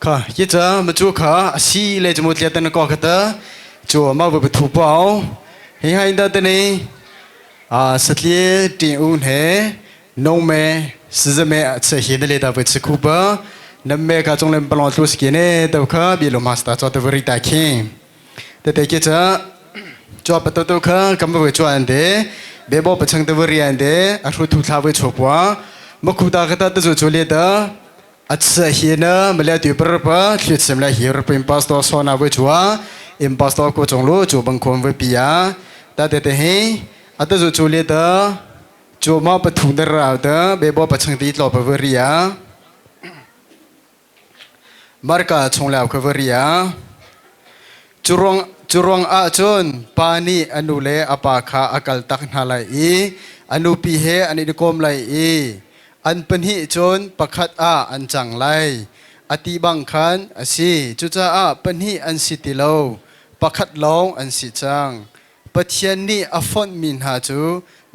Kha ye cha ma chu kha asi le chu mu tlia tan ko khata chu ma bu thu pao hi hai da te ni a satlie tin un he nong me sizame che hi ne le da bu chi khu ba nam me ka chong lem palong tlu ski ne to kha bi lo master cho te veri ta khin te te ke cha cho pa to to kha kam bu chu an de be bo pa chang te veri an de a thu thu thla bu chu pwa ma khu ta ka ta te chu chu le da Atsa hina mala tu per pa thlit sem la hir pim pastor sona ve chua im pastor ko chong lo chu bang khom ve pia ta te te he ata chu chu le ta chu ma pa thu der ra ta be bo pa chang ti tlo pa ve ria marka chung la kha ve ria churuang churuang a chun pa ni anu le apa kha akal tak hna lai i anu pi he ani kom lai i An pahnih cun pakhat ah an cang lai. A ti bang khan a si. Cucaah pahnih an si ti lo, pakhat lawng an si cang. Pathian nih a fonhmi hna cu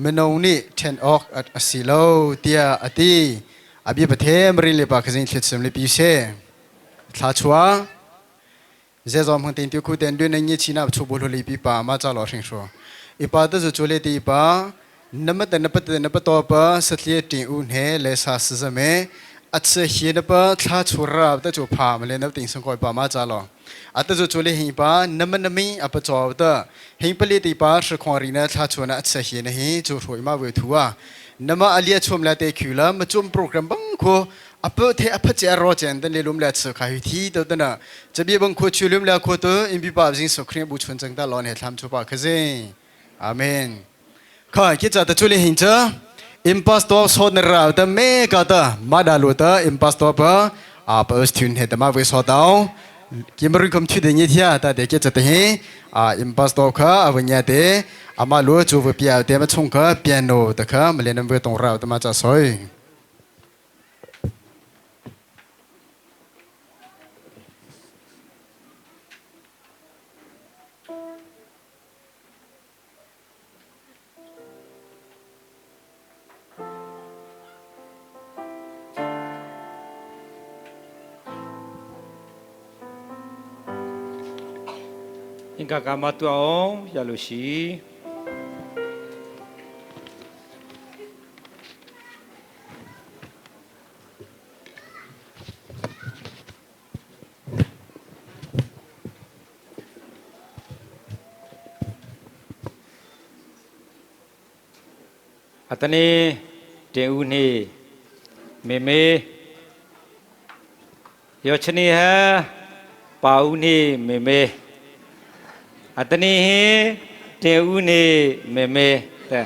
minung nih ṭhen awk a si lo, tiah a ti. A bia pathem rin le pa khazing thlet le pi se. Thla chua. Zezom hang tin tu khu ten du na ngi china chu bu li pi pa ma cha lo hring shu. Ipa ta zu chu le ti pa nama ta na pa ta na pa to pa satlie ting un he le sa sa zame atse hi na pa thla chu ra ta chu pha ma le na ting sung koi pa ma cha lo. Ata zu chu le hi pa nama nami apa chaw ta hing pali ti pa shi khong ri na thla chu na atse hi na hi chu hroi ma we thua. Nama alia chum la te khu la ma chum program bang khu apu the apha che ro chen den le lum le chu kha hi thi to ta na chabi bang khu chu lum le khu to in bi pa jing so khring bu chun chang ta lon he thlam chu pa khaze amen kha ki cha ta chu le hin cha impostor so na ra ta me ka ta ma da lu ta impostor pa a pa us thun he ta ma we so tao ki maru khom thu de ni thia ta de ke cha te he a impostor kha awanya te ama lu chu bu pia te ma chung kha piano ta kha male nam we tong ra ta ma cha soi. Inka kama tu aung ya lu si. Atani te u ni me me yo chani ha pa u ni me me atani hi te u ni me me te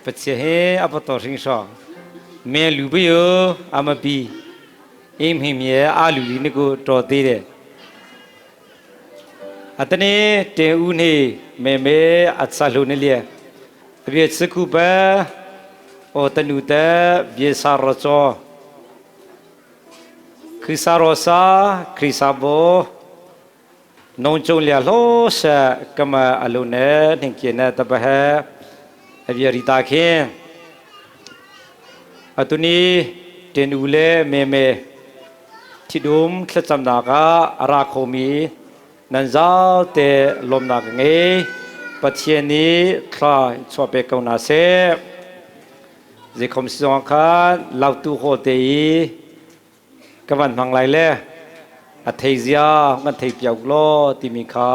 Pathian he a pator hringso me lu bi yo ama bi im him ye a lu li ni ko to te de atane te u ne me me atsa lu ne le bie tsikhu ba o tanu te bie sa ro cho khisa ro sa khisa bo နုံကျုံလျလောဆကမအလုံနေနှင်ကေနေတပဟဲအပြရီတာခင်အတုနီတင်ဦးလေမေမေချီဒုံခလစမ်နာကအရာခိုမီနန်ဇာတေလ ோம் နာကငေပချေနီခလာချောပေကောနာဆေဇေคอมซิซองคาลาวตูโฮเตกวันพังไลเล အထေဇာငါထေပြောက်လောတိမိခာ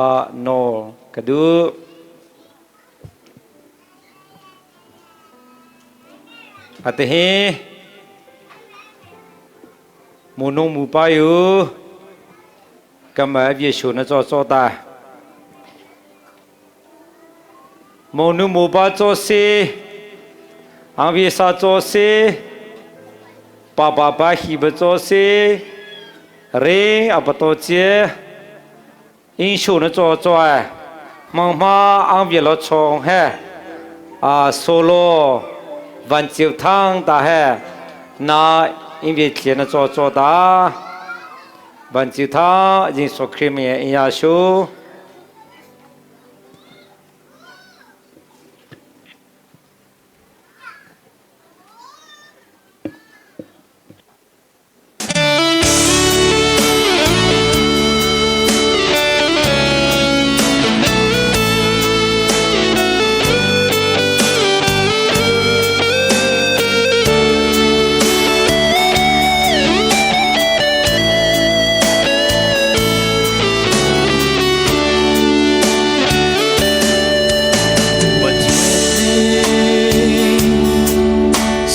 နောကဒု Ate hi mu nung mu pa yu kama vie shu na cho cho ta mo nu mu pa cho si ang vi sa cho si pa pa pa hi ba cho si re apato che 英雄的做做哎，忙忙昂别老冲嘿，啊，solo 万酒汤大嘿，那因为钱的做做大，万酒汤因说克面因亚修。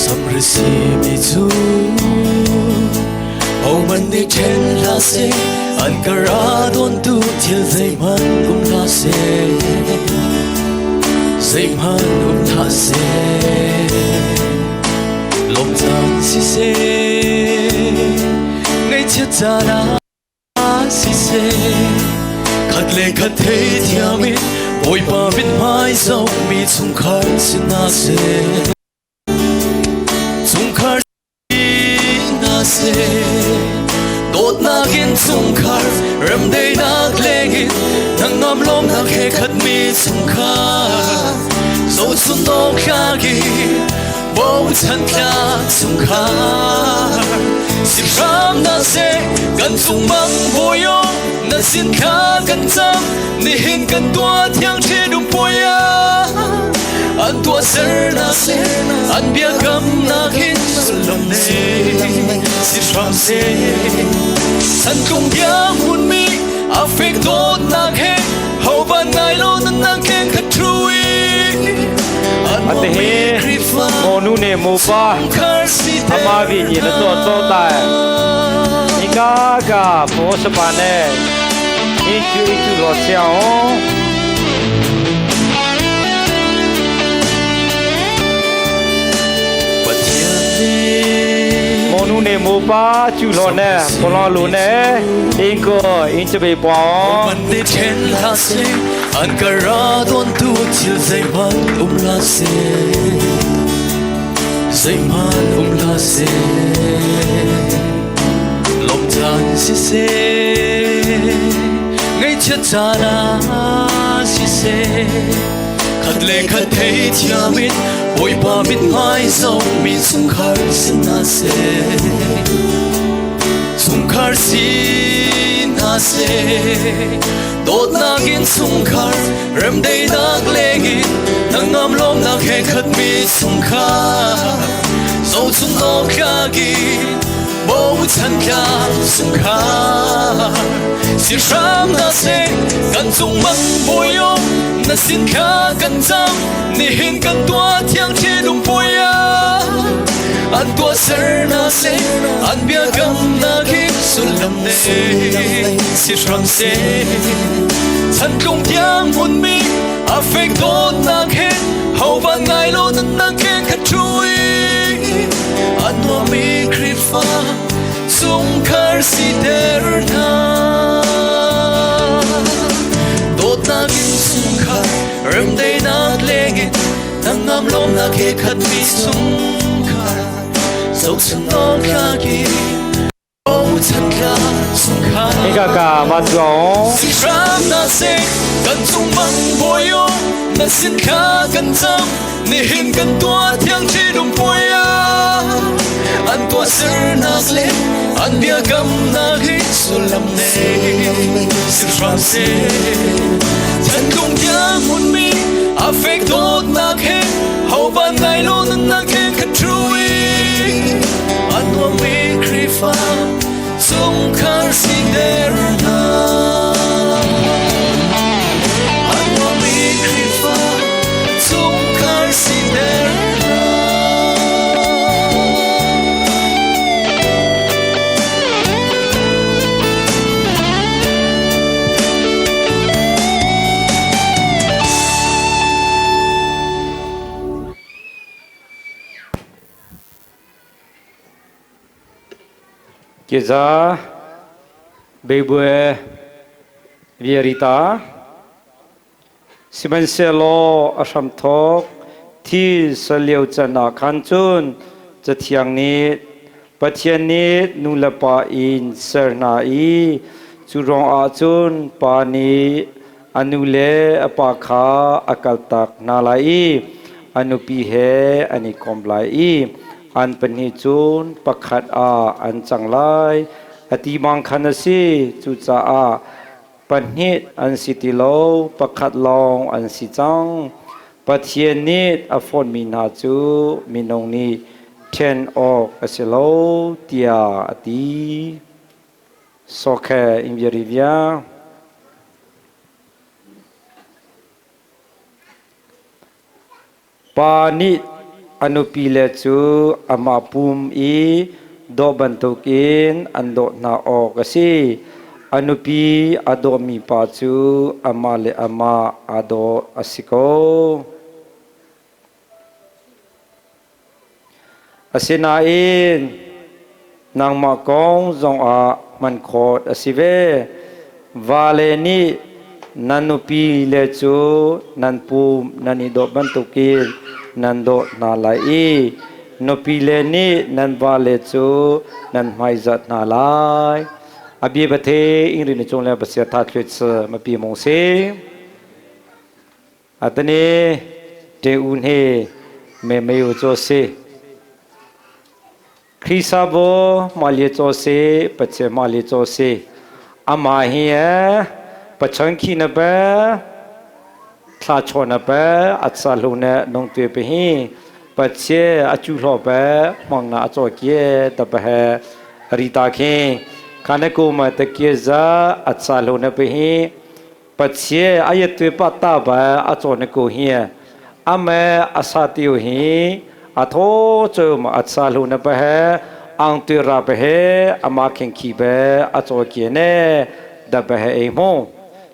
Samrisi mi cu Homan nih ṭhen hlah seh, an ka ra dawntu thil zeihmanh um hlah seh, zeihmanh um hlah seh. Lawmh caan siseh, ngaihchiat caan ah siseh, khat le khat theithiam in Bawipa mithmai zohmi chungkhar si hna seh. Chungkhar si hna seh. Dawtnak in chungkhar remdaihnak lengin hnangam lawmnak he khatmi chungkhar zohchun awk tlak in bochan tlak chungkhar si hram hna seh. Kan cung mang bawi na sin kha kan cam, nihin kan tuah thiang ṭhitum puai ah an tuah ser na seh, an biakamnak hin sullam nei si hram seh. Santlung bia hmunmi a fek dawtnak he ho van ngai lo nunnak keng khat ṭhui an Ate hi Khrihfa mo nu ne mo pa chungkhar si ama vi ni na to to ta 你嘎嘎不是吧呢？你就一就老笑哦。 Pathian nih မောနုနေမောပါကျူလောနဲ့ဘလောလူနဲ့အင်ကိုအင်ချပေပေါ် Man nih ṭhen hlah seh, an ka ra dawntu thil zeihmanh um hlah seh, zeihmanh um hlah seh. Lawmh caan siseh, ngaihchiat caan ah siseh, khat le khat theithiam in Bawipa mithmai zohmi chungkhar si hna seh, chungkhar si hna seh. Dawtnak in chungkhar remdaihnak lengin hnangam lawmnak he khatmi chungkhar zohchun awk tlak in bochan tlak chungkhar si hram hna seh. Kan cung mang bawi na sin kha kan cam, nihin kan tuah thiang ṭhitum puai ah an tuah ser hna seh, an biakamnak hin sullam nei si hram seh. Chantlung tiang hmunmi a fek dawtnak he ho van ngai lo nunnak keng khat ṭhui an nuammi Khrihfa chungkhar si ter hna. Dawtnak in chungkhar remdaihnak lengin hnangam lawmnak he khatmi chungkhar zohchun awk tlak in bochan tlak chungkhar 你嘎嘎မကြော si hram hna seh. Kan cung mang bawi na sin kha kan cam, nihin kan tuah thiang ṭhitum puai ah an tuah sernak le an biakamnak hi sullam nei si hram seh. Chantlung tiang hmunmi a fek dawtnak he ho van ngai lo nunnak he khat ṭhui an nuammi Khrihfa chungkhar si der hna. An nuammi Khrihfa chungkhar si der hna. Keza Bebue Vierita Sihmanhsehlaw a hramthawk thil salio can ah khan cun Cathiang nih Pathian nih nu le pa in ser hna i cu ruangah cun pa nih a nu le a pa kha a kaltak hna lai i a nupi he an i kom lai i an pahnih cun pakhat ah an cang lai a ti bang khan a si. Cucaah pahnih an si ti lo, pakhat lawng an si cang. Pathian nih a fonhmi hna cu minung nih ṭhen awk a si lo tiah a ti. Sokhe Invirivia. Pa nih a nupile cu amah pum i dawh bantukin an dawt hna awk a si. A nupi a dawmi pa cu amah le amah aa daw a si ko. Asinain nangmah kong zongah hman khawh a si ve. Vale nih nan nupile cu nan pum nan i dawh bantukin nan dawh hna lai i nupile nih nan vale cu nan hmaizah hna lai. A bia bathe ingri ni cung le basia tha thluit se mapi mong se. Atani te un he me me u cho se Khrihsabo malie cho se pache malie cho se ama hi e pachang khi na pe thla cho na pe atsa hlu ne nong tue pe hi pache achu hlo pe mang na acho kie ta pe he rita khe khane ko ma te kie za atsa hlu na pe hi Pathian a yetwe pa ta ba a chawn ko hi ame asa tiu hi a tho chu ma atsa lu na pa he ang tu ra pa he ama kheng khi be a chaw ki ne da pa he ei mo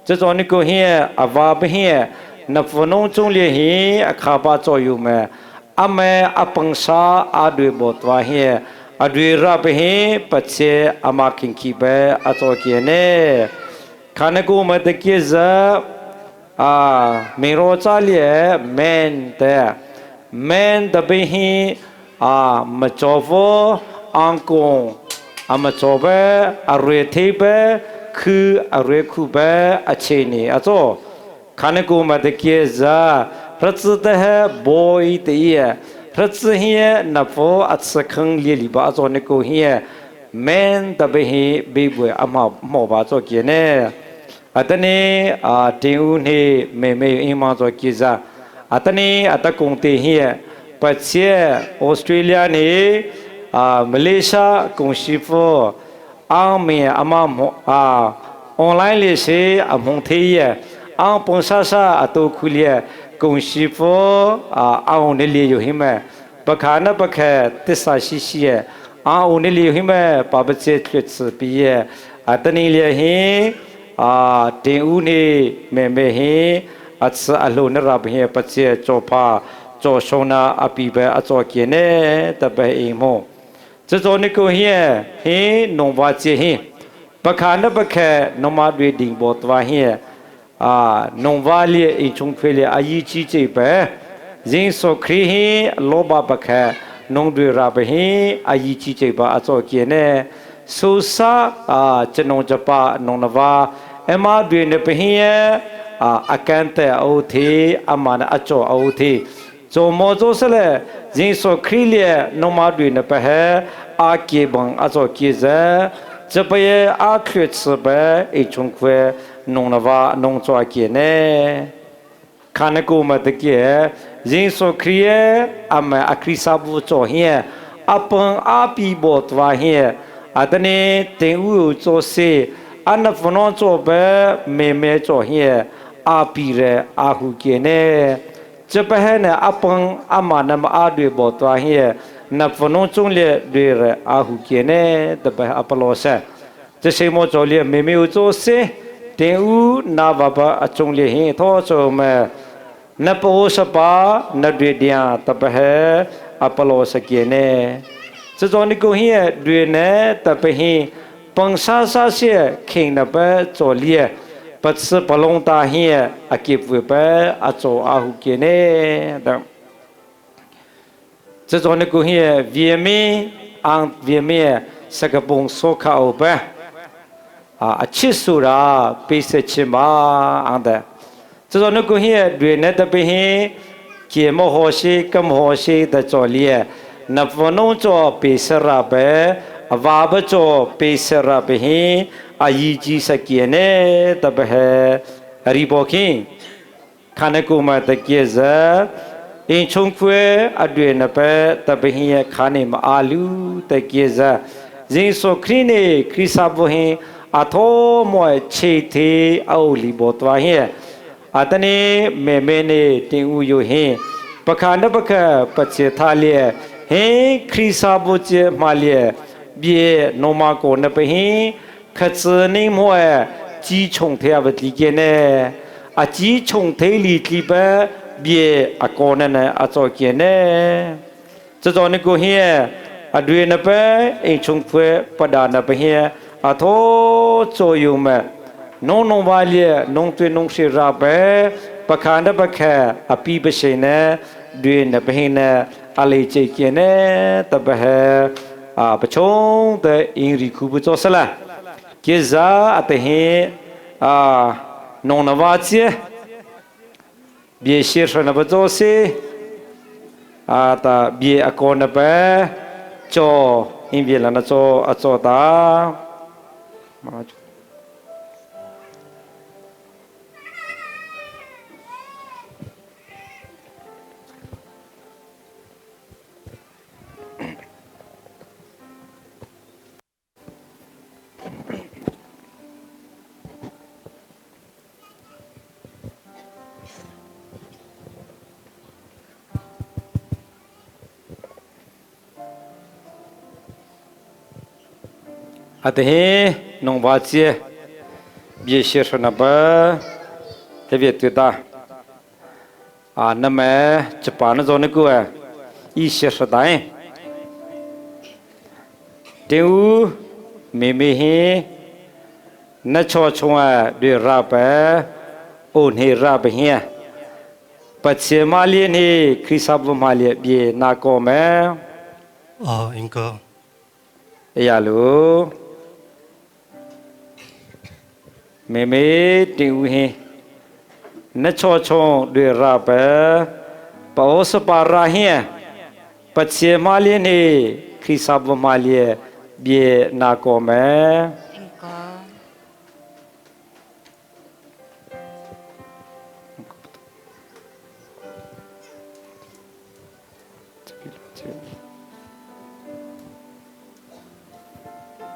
chu chawn ko hi awa ba hi na phonong chung le hi a kha ba chaw yu me ame apangsa a dui bo twa hi a dui ra pa hi pache ama kheng khi be a chaw ki ne Khanaku ma te kia za a mero cha lie men te men da be hi a ma cho vo ang kong a ma cho be a re the be khu a re khu be a che ni a cho khanaku ma te kia za ratsu te he boy te ye ratsu hi na fo a tsakhang lie li ba a cho ne ko hi men tabe hi bi bue ama mo ba cho ki ne atani a tin u ni me me i ma cho ki za atani atakung te hi pache Australia ni a Malaysia kung si fo ang me ama mo a online le se a mong the ye ang pong sa sa ato khulie kung si fo a ang ne le yo hi me ပခါနပခဲတစ္ဆာရှိရှိရဲ့အာအိုနေလီဟိမဲပပချေထွတ်စပီရဲ့အတနီလျဟင်အာတင်ဦးနေမေမေဟင်အသအလိုနရဘဟေပချေချောဖာချောရှုံနာအပိဘအချောကေနေတဘေအိမောဇဇောနိကိုဟင်ဟင်နုံဝါချေဟင်ပခါနပခဲနမတွေဒင်းဘောတဝဟင်အာနုံဝါလီအင်ချုံခွေလီအယီချီချေပဲ ဇင်းဆိုခရီဟင်လောဘပခဲနုံတွေရာဘဟင်အယီချီချေပါအစောကေနေဆူစာအာကျွန်ုံဂျပနုံနဝါအမတွေနေပဟင်ရဲ့အာအကန်တဲ့အိုသီအမနာအချောအိုသီဇိုမောဇိုဆလေဇင်းဆိုခရီလျနုံမတွေနေပဟဲအာကေဘန်အစောကေဇာဂျပယေအခရစ်စဘအချုံခွေနုံနဝါနုံချွာကေနေ ခါနကူမတကေဇင်းဆိုခရီယအမအခရီစာဘူချောဟင်အပန်အာပီဘောတွာဟင်အတနေတင်ဦးချောစေအနဖနောချောပဲမေမေချောဟင်အာပီရဲအာဟုကေနေချပဟဲနေအပန်အမနမအာတွေဘောတွာဟင်နဖနောချုံလေတွေရအာဟုကေနေတပအပလောဆေ这些么做咧，妹妹有做事， တင်ဦးနာဘဘအချုံလေဟင်သောချုံမဲနပောစပါနတွေတျာတပဟေအပလောစကေနေ။这种你讲些对呢，特别是本啥啥些看那边做咧，不吃不弄大些，啊给不边啊做阿胡给呢等。这种你讲些外面按外面是个本所靠呗，啊七数啦，比十七嘛按的。这种你讲些对呢，特别是节目好些，更好些的做咧。နဖနုံချောပေစရဘေအဝါဘချောပေစရဘေဟိအာယီကြီးစကီနေတဘဟေရီဘောခိခနကုမတကေဇအင်ချုံခွေအတွေ့နပဲတဘဟိယခါနေမအာလူတကေဇဇင်းဆိုခရီနေခရိစာဘဟိအသောမောချေသေးအောလီဘောတွားဟိအတနေမေမေနေတင်ဦးယဟိပခန္ဓပခပချေသာလျေ ဟင်ခရီစာဘုချေမာလျေပြေနိုမာကိုနပဟင်ခချနေမောជីချုံသေးဝတိကေနေအជីချုံသေးလီတိပပြေအကောနနေအစောကေနေစစောနေကိုဟင်အတွေနပဲအိချုံဖွေပဒါနပဟင်အသောချိုယုံမဲနုံနုံပါလျေနုံသွေနုံရှိရာပဲပခန္ဓပခအပိပရှိနေတွေနပဟင်နေ အလေးချိကျနေတပဟေအာပချုံတဲ့အင်ရီခုပဇောဆလာကေဇာအတဟေအာနောနဝါချေဘေရှိရနပဇောစီအာတာဘေအကောနပချောအင်ပြေလနချောအချောတာမာ အတဟေနုံဘာချေပြေရှိရနဘတပြတူတာအာနမဲဂျပန်ဇောနကူအီရှိရတိုင်းတေဦးမေမေဟေနချောချုံအဒီရပဲအိုနေရဘဟေပချေမာလီနေခရိစဘမာလီပြေနာကောမဲ အော်အင်ကော အရာလို မေမေတင်ဦးဟင်းနချောချုံတွေရပဲပောစပါရာဟင်းပချေမာလီနေခရိစဘမာလီပြေနာကောမဲ အင်ကော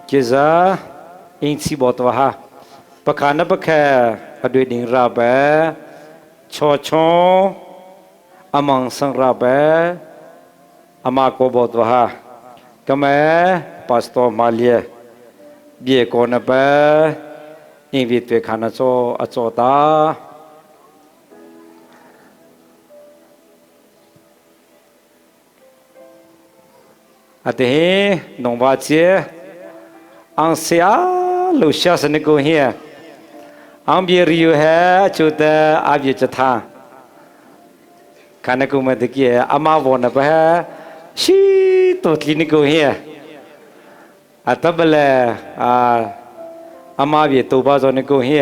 ကေဇာအင်းစီဘောတဝဟာ ပခါနပခဲအတွေ့ဒင်ရပဲချောချောအမောင်ဆန်ရပဲအမကောဘောတဝဟာကမဲပတ်စတော်မာလီပြေကောနပဲအင်းဝိတွေ့ခါနချောအချောတာအတေနုံပါချေအောင်ဆရာလူရှာစနကိုဟေ အောင်ပြေရီယဟဲချူတဲ့အပြေချသာခနကုမတကီအမဝနဘဟရှိတိုကလီနီကိုဟေအတဘလေအာအမပြေတူပါဇောနကိုဟေ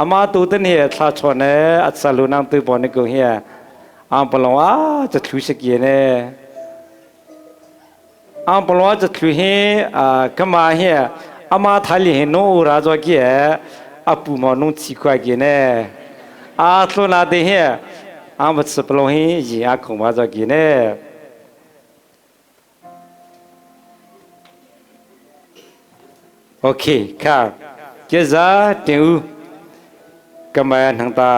အမတူတနေသာချောနေအဆလူနံတူပေါ်နကိုဟေအံပလောအာချထူစကီနေအံပလောချထူဟေအာကမာဟေအမထာလီဟေနိုရာဇောကီ အပူမနုံချီခွာကီနေအာသလာတေဟေအမစပလောဟေရီအခုံပါဇောကီနေโอเคค่ะเจซาติวกำมันหังตา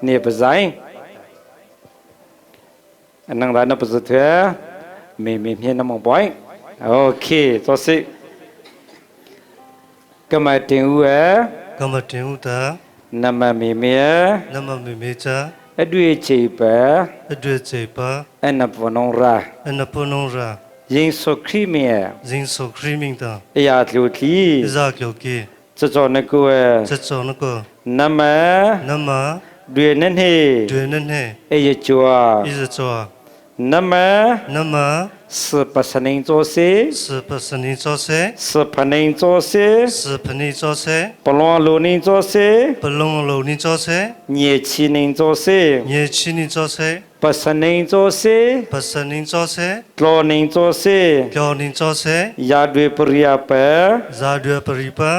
เนี่ยปะไซอันนังดานปะสุเถเมเมเมียนมองบอยโอเคตัวสิกำมันติวเอ ကမတင်ဥတာ နမမေမေ နမမေမေချာ အတွေ့ချေပ အတွေ့ချေပါ အနပနုံရာ အနပနုံရာ Jesuh Khrih mi 耶稣ခရစ်名的 အရာလူခီ 伊扎教基 စကြောနကူ 这做那个 နမ 那么 တွေနနေ 对那呢 အေယချွာ 伊是做 နမ 那么 စပစနေဇောစေ 是不是你做些 စဖနေဇောစေ 是不你做些 ပလောလူနေဇောစေ 不拢路你做些 ညေချီနေဇောစေ 年轻你做些 ပစနေဇောစေ 不是你做些 ကလောနေဇောစေ 叫你做些 ယာတွေပရိယပေ ဇာတွေပရိပါ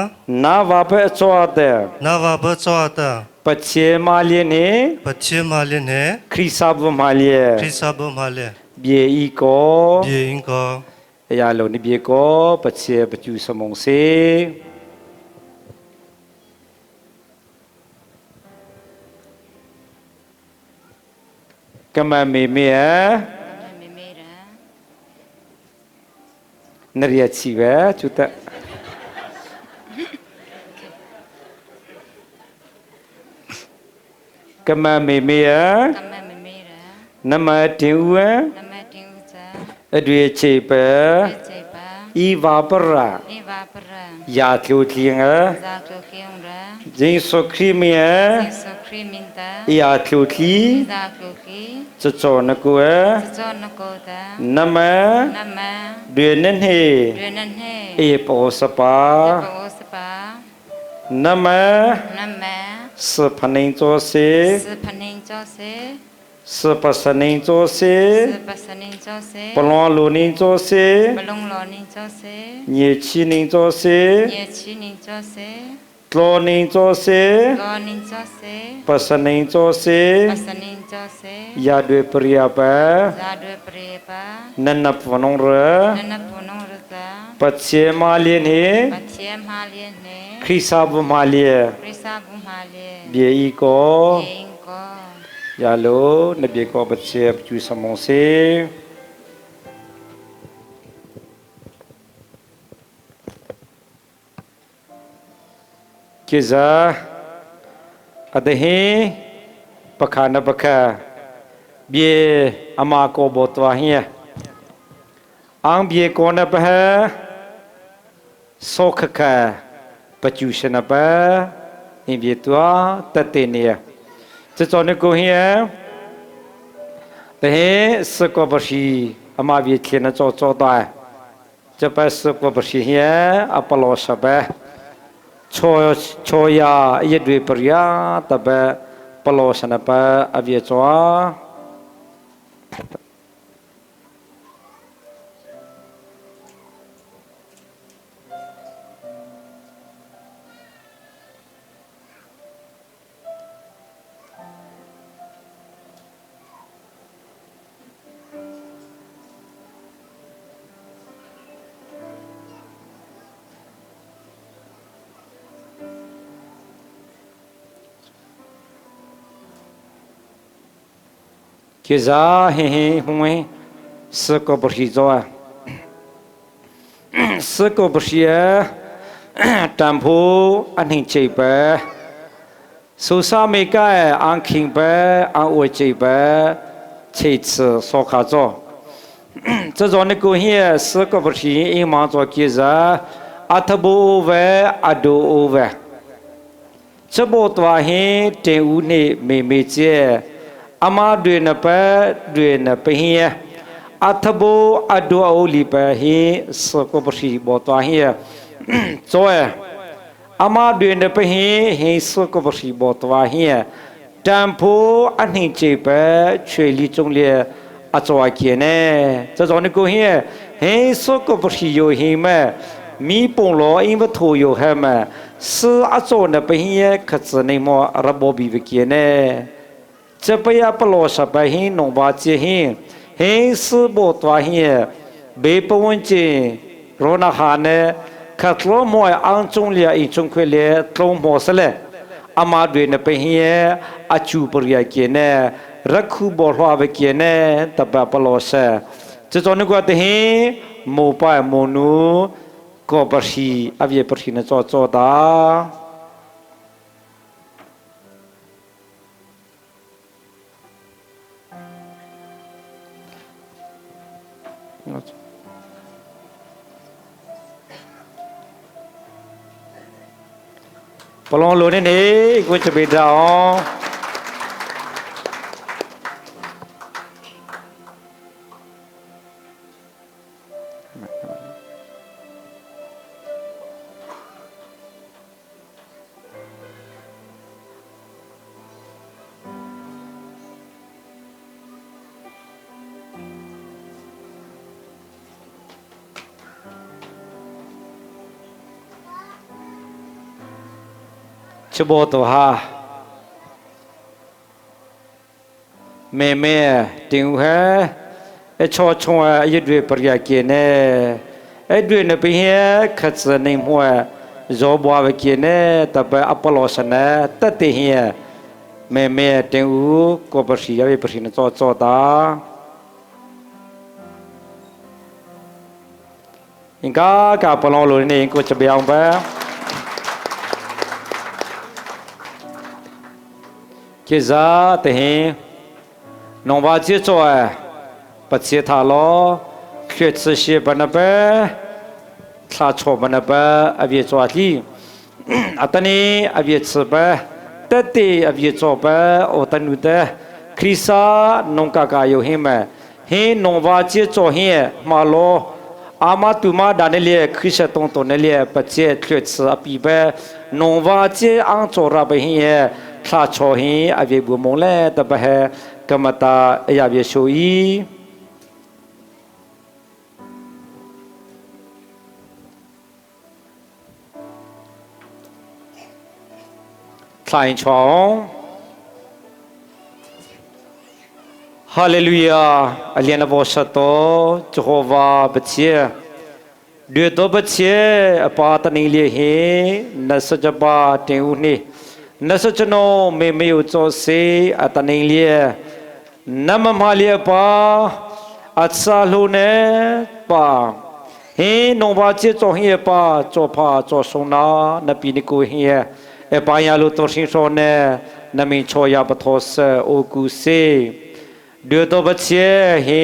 နာဝဖဲချောတဲ့ နာဝဘချောတာ ပချေမာလီနေ ပချေမာလနေ ခရိစာဘမာလီ ခရိစာဘမာလ ပြေဤကော ပြေင်ကော အရာလုံးနေပြေကောပချေပကျူစမုံစေကမမေမေ မေမေရာ နရိယချီပဲကျူတက်ကမမေမေ ကမမေမေရာ နမတင်ဦး နမတင်ဥဇာ အတွေ့ချေပဲ စေပါ ဤဝါပရ ဧဝပရ ယာကျူလျင် ဇာကခေယံရာ ဂျင်းဆုခရီမီ ယေစုခရိမင်တာ ယာကျူလီ ဇာကခေ စချောနကွယ် ဇောနကောတာ နမ နမ တွေနေနေ ရနနေ အေပောစပါ ပောစပါ နမ နမ စဖနေဇောစေ စဖနေဇောစေ စပစနေဇောစေ စပစနေဇောစေ ပလောလူနေဇောစေ ပလုံလောနေဇောစေ ညေချီနေဇောစေ ညေချီနေဇောစေ ကလောနေဇောစေ လောနေဇောစေ ပစနေဇောစေ ပစနေဇောစေ ယာတွေပရိယပ ဇာတွေပရေပါ နနပနုံရ နနပုနုရတာ ပချေမာလီနေ ပချေမာလီနေ ခရိစာဘမာလီ ပရိစာဘုမာလီ ပြေဤကော ယေင်ကော ယာလိုနပြေကောပချေပကျူစမုံစေကေဇာအဒဟေပခာနပခာပြေအမကောဘောတွာဟိအံပြေကောနပဟစောခခပကျူရှနပအင်ပြေတွာတတေနေစစောနကိုဟိတဟေစကောပရှိအမပြေခေနကြောကြောတာจပစကောပရှိဟိအပလောစပ ချောချောယာယတွေပရိယာတပပလောစနပအပြေချော ကေဇာဟင်ဟင်ဟွန်းစကပရှိဇောစကပရှိတံဖိုးအနှိချိပဆူစာမေကအန်ခင်ပအန်ဝချိပချိချစောခါဇော这种的贡献是个不是因忙做其实阿特布为阿多为，这不多很真无内妹妹姐，阿妈对那白对那不很，阿特布阿多欧里白很是个不是不多很，做哎，阿妈对那不很很是个不是不多很，但不阿你这边全力中的。အချွာကေနေစဇောနကိုဟင်ဟင်စောကပရှိယိုဟင်မဲမိပုံလောအင်းဝထိုယိုဟဲမဲစအချောနပဟင်ယခစနေမောရဘောဘီဝကေနေချပယပလောစပဟင်နောဘာချေဟင်ဟင်စဘောတွာဟင်ဘေပဝွန်ချင်ရောနာဟာနေခတ်လောမောအန်ချုံလျာအင်းချုံခွေလေထုံမောဆလေအမတွေနပဟင်ယအချူပရိယကေနေ ရခုဘောလှဝကေနေတပပလောဆေစဇောနကွာတဟင်မောပိုင်မောနုကောပရှိအပြေပရှိနကြောကြောတာ။ ပလောင်လိုနေနေကိုချပေတာအောင်ချဘောတော့ဟာမေမေတင်ဟဲအချောချွန်အရတွေပရိယကေနေအဲ့တွေနပိဟဲခတ်စနေမွဲဇောဘွားဝကေနေတပအပလောစနေတတိဟဲမေမေတင်ဦးကိုပစီရပစီနစောစောတာ င်ကာကပလောင်လိုနေကိုချပြောင်းပဲကိဇာတဟင်နောင်ဘာချေချောပချေထာလောခေချရှိဘနပဲသာချောဘနပဲအပြေချောလီအတနီအပြေချပဲတတိအပြေချောပဲဩတနုတဲ့ခရိစာနုံကကာယောဟိမဟင်နောင်ဘာချေချောဟင်မာလော 阿妈杜妈达那里，开始东东那里，不接缺吃阿比呗，农娃接昂做拉不行，他朝行阿别不忙嘞，特别系，格么达也别受益。太长。哈利路亚！阿莲那波萨多，耶和华不切。 တွေ့တော့ပချေအပါတနေလေဟေနစကြပါတင်ဦးနေနစချနောမေမေယဇောစေအတနေလေနမမလျပါအဆာလူနေပါဟေနောဘာချေဇောဟေပါဇောဖာဇောဆုံနာနပိနိကိုဟေအပါယလူတော်ရှင်စောနေနမင်ချောယပထောဆေအိုကူစေတွေ့တော့ပချေဟေ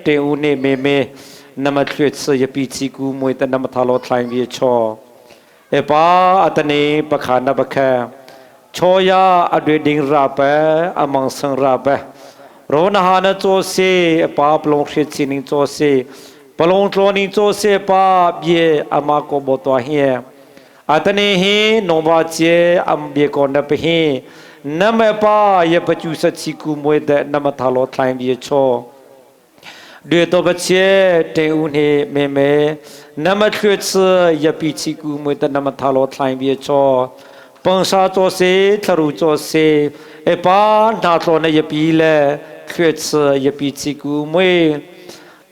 တင်ဦးနေမေမေ နမထွေချယပိချီကူမွေတနမထာလောထိုင်ပြေချောအပါအတနေပခာနပခချောယာအတွေဒင်းရာပအမောင်ဆန်ရာပရောနဟာနဇောစေအပါပလုံခေချီနင်းဇောစေပလုံထလောနင်းဇောစေပါပြေအမကောဘောတော်ဟေအတနေဟိနောဘာချေအမ်ဘေကောနပဟိနမပါယပကျူစချီကူမွေတဲ့နမထာလောထိုင်ပြေချော 略多不切，真有呢妹妹，那么确实也比起古没得那么他老太别错，本沙做事，他如做事，一般他做那一比嘞，确实也比起古没，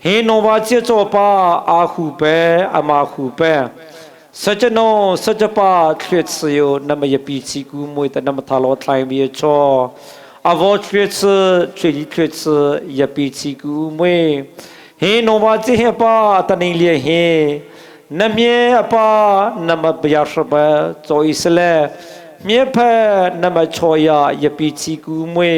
黑农娃接做吧，阿虎呗，阿妈虎呗。实际喏，实际吧，确实有那么一比起古没得那么他老太别错。 အဝချွေချချွေချွေချယပိချီကူမွေဟေနောဝချေဟပါတနေလျဟေနမြေအပါနမဗျာရှဘဇောဣစလေမြေဖနမချောယယပိချီကူမွေ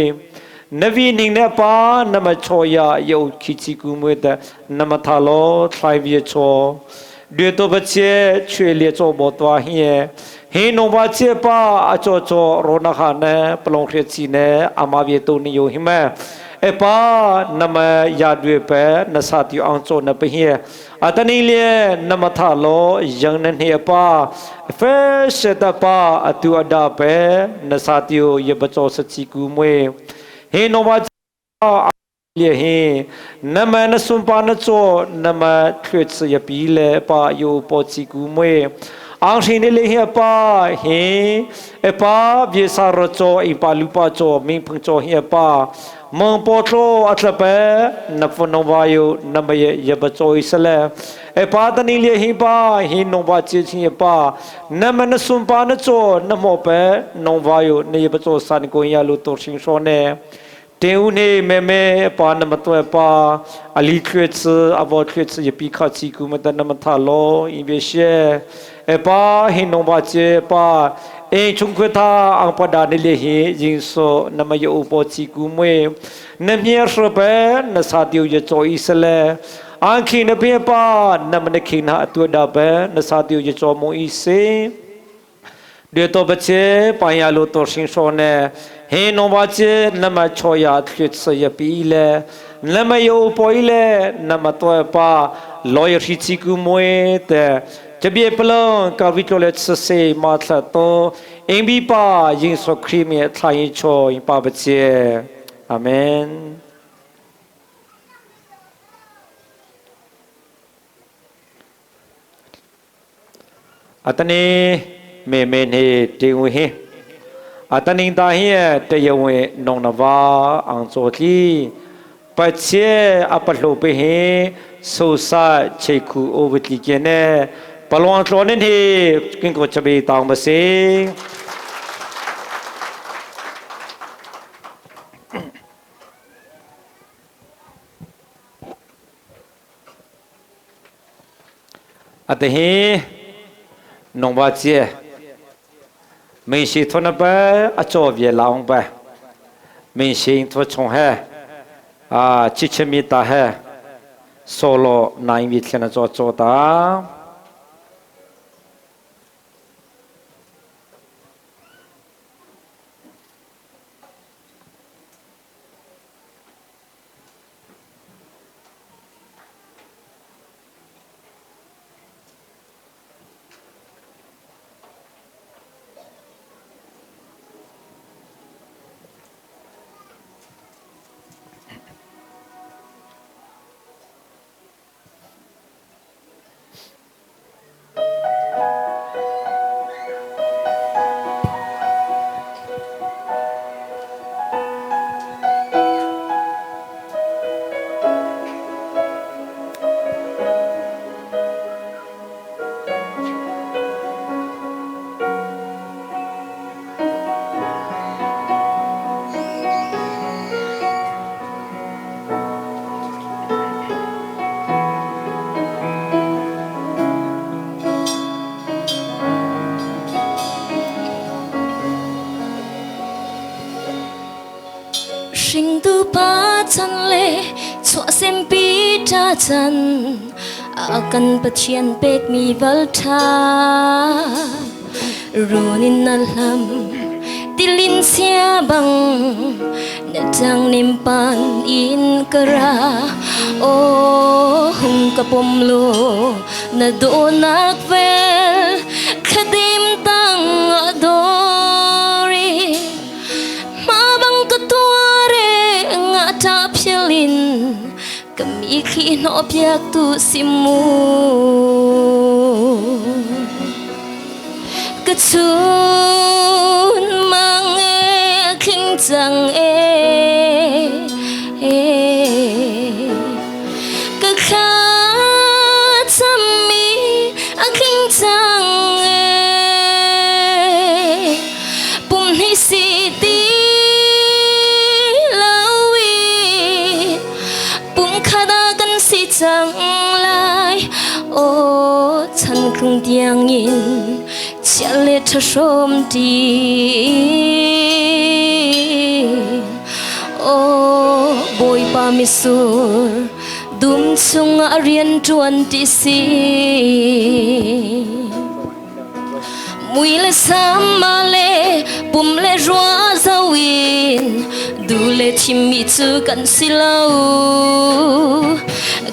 နဗီနင်းနေပါနမချောယယုခိချီကူမွေတဲ့နမထာလောထိုင်ပြေချော略多不切，却列做不多些。ဟင်းနောဘာချေပါအချောချောရောနခနဲပလုံခေချီနဲအမပြေတုန်ယိုဟိမဲအပါနမယာတွေပဲနစတီအောင်ချောနပဟေအတနီလေနမထလောယံနနေပါဖဲရှတပါအတူအဒါပဲနစတီယယဘချောစချီကူမွေဟင်းနောဘာလေဟင်နမနစွန်ပါနချောနမထွေချယပီလေပါယိုပေါ်ချီကူမွေ အောင်ရှင်လေဟပါဟင်အပါပြေစာရချောအပါလူပါချောမင်းဖန်ချောဟေပါမောင်ပေါ်ချောအထပနဖနောဝါယနမယေယဘချောဣစလေအပါတနီလေဟိပါဟိနောဘာချေချင်းပါနမနစွန်ပါနချောနမောပဲနောဝါယနေဘချောစန်ကိုရလူတော်ရှင်ရှောနေတင်ဦးနေမေမေပါနမတွဲပါအလီခွေချအဘောခွေချယပိခချီကူမတနမထလောအင်ဘေရှေ အပါဟိနောဘာချေပါအင်ချုံခွေသာအပဒါနေလေဟိယင်းဆိုနမယောပေါ်ချီကူမွေနမြေရပဲနစာတီယချောဣစလေအန်ခိနဖေပါနမနခိနာအတူဒါပဲနစာတီယချောမုံဣစေ略多不切，半夜路多新说呢，嘿农把切，那么错呀，去吃也比嘞，那么有包嘞，那么多把老也是几个么的，这边不能搞为了吃些马特多，因为把因说克里他一错因把不切，阿门。 အတနေမေမေနေတေဝဟေအတနင်တာဟိတယဝေနောင်နဝါအောင်စောတိပချေအပလှုပဟေဆိုစာချေခုအိုဝတိကေနေပလွန်လောနေဟေကင်ကိုချဘေတောင်မစေအတဟေ 农把节，没西托那边阿做别老呗，没西托从海啊，七千米大海，索罗那一米天那做做的。 Hringtu pa chan le chuah sempi ta chan a kan Pathian pek mi val tha runin na lam tilin sia bang na tang nim pan in kara o hung ka pom lo na do nak vel khadim tang adori mabang katuare nga ta philin kami khi no piak tu simu kachun mang e khing chang e ka kha chami a khing chang e pum ni si ti lawi pum khada kan si chang lai o chan khung tiang in chia le tha shom ti o boy pa mi sur dum chung a rian tuan ti si mui le sama le pum le rua zawin du le thim mi chu kan si lo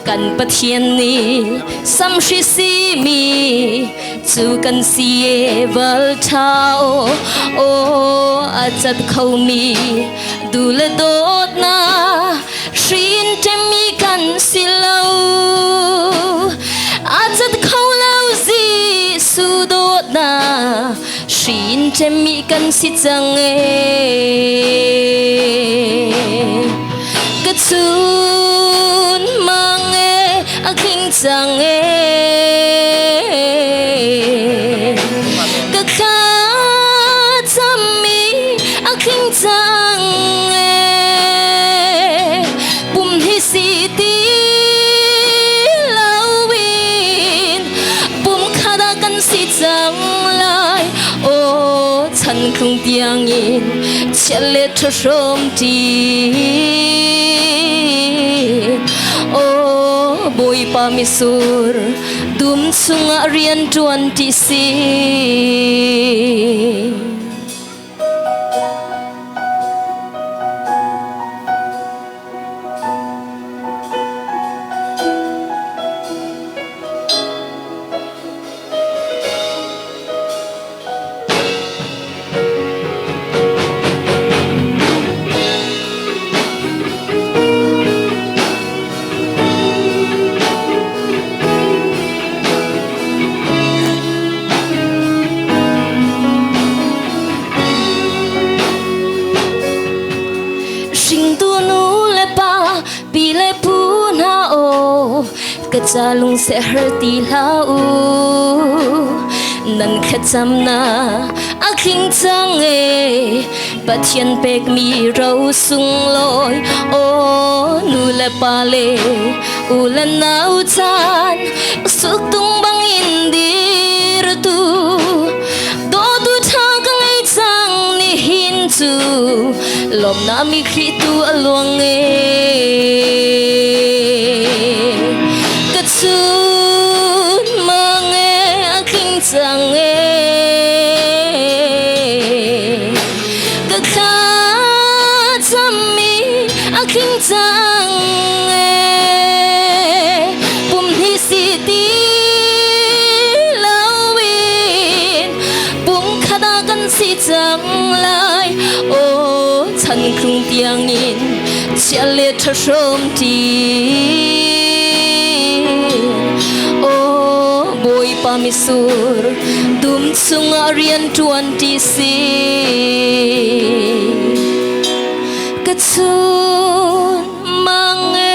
kan Pathian ni sam hri si mi chu kan si e val thao o a chat khau mi du le dot na hrin te mi kan si lo a chat khau lo zi su dot na hrin te mi kan si chang e ka chun mang e a khing chang e ka kha chami a khing chang e pum hi si ti lawin pum khada kan si chang lai o chan khung tiang in chia le tha shom ti o boy pa mi sur Dum chungah rian ṭuan ṭi si. Hringtu nu le pa pi le pu hna aw ka ca lung sehar ti hlah u nan thlacam na a tling cang e Pathian pekmi ro sunglawi aw nu le pa le u le nau chan suktung bangin dir tu dawtu ṭha ka ngei cang nihin cu lawmnak mi Khrih tu a luang e ka chun mang e a tling cang e ka thla cammi a tling cang e pum hnih si ti loin pum khat ah kan si cang lai aw chan thlung tiangin chia le ṭha hrawm ṭi aw Bawipa misur dum chungah rian ṭuan ṭi si ka chun mang e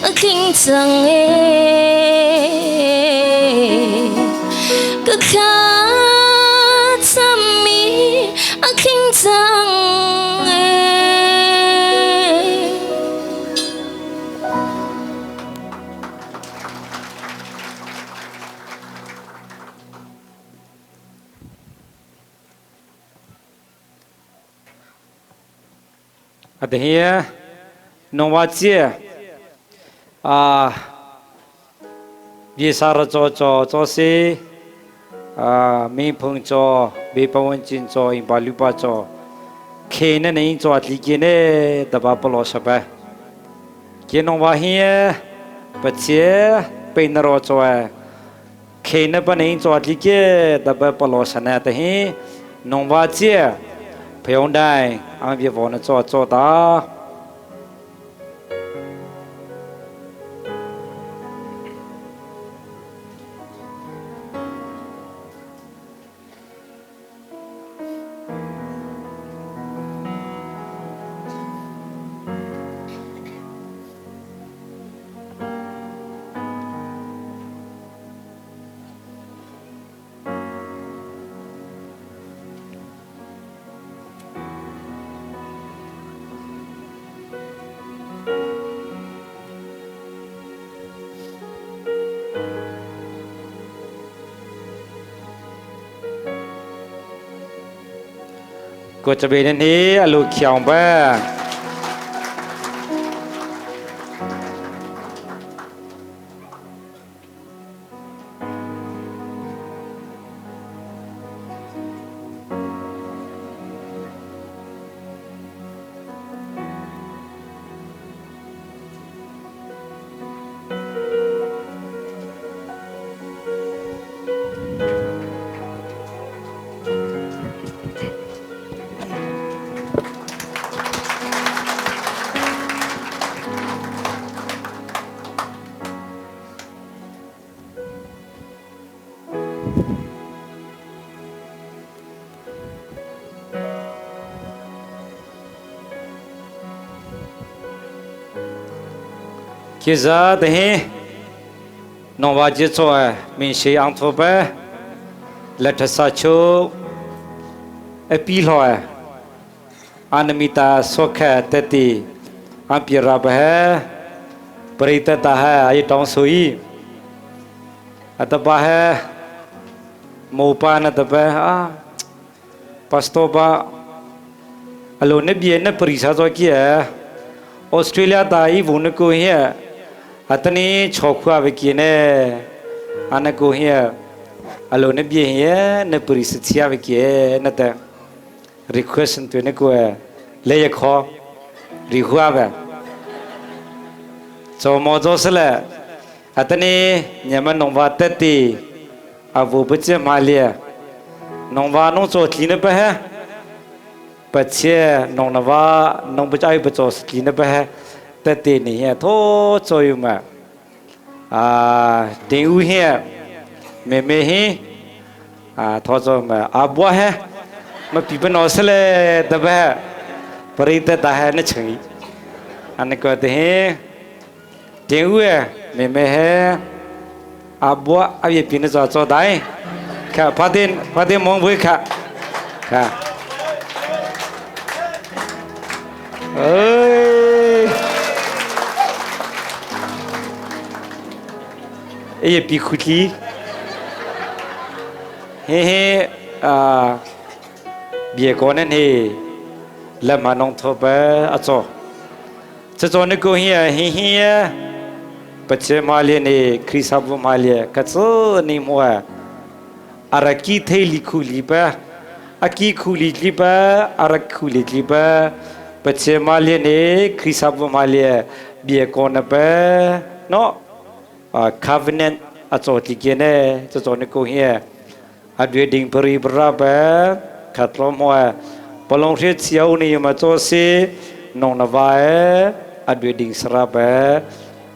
a tling cang e ka thla cammi a tling cang e. A te hi nongwa cie a biasara cho cho cho si a mi phung cho bi pawon chin cho in pa lu pa cho khe na nei cho atli ke ne da ba palo sa ba ke nongwa hi pa che pe na ro cho ခေနပနေဇောတိကေတပပလောစနတဟိနုံဝါချေဖယုံတိုင်းအံပြေဘောနဇောဇောတာ ကိုချဘေနေအလူချောင်ပဲ 其实等于农娃子做明显养土呗，来特啥球，哎比了哎，安米达索克特地，安比拉呗，ပရိသတ်တာဟဲအတောင်းဆိုဤအတပါဟဲမောပါနတပဲအာပစတော့ပါအလိုနေပြေနေပရိစာဇောကီဩစတြေးလျတာဤဘုန်ကိုဟဲအတနီချောခွာဝကီနေ Ana ko hi alo na bia hi na puri sa chia ve ke na ta request tu na ko le ya kho ri hua ve cho mo cho se le atani nyama nong wa te ti avu bu che ma le nong wa nong cho tli na pa he ပချေနောင်နဝနောင်ပချိုင်ပချောစကီနဘဟတတေနေဟသောချောယမအာတင်ဦးဟဲမေမေဟင်အာသောချောမအဘွားဟဲမပိပနောဆလေတဘပရိတတဟဲနချင်အနကတဟင်တင်ဦးဟဲမေမေဟဲအဘွားအပြပြနေစောချောတိုင်းခဖာတင်ဖာတင်မောင်ဘွေခခ เอ้ยเอ้ยปีคุลีเฮ้เฮ้อ่าเบียก่อนนั่นเฮแล้วมาน้องทบอ่ะจ่อจะจ่อนึกกูเฮียเฮ้เฮียปัจเจมาเลียนี่คริสต์บุมาเลียกัจนี่มัวอารากีเทลิคุลีปะอากีคุลีลิปะอาราคุลีลิปะ ပချေမလီနေခရိသဘမလီဘီကောနပဲနော်အာ covenant အစောတိကနေစစောနေကိုဟေအဒွေဒင်းပရိပရပဲခတ်လောမောပလုံရှိချောနေမချောစီနောင်နဝါအဒွေဒင်းစရပဲ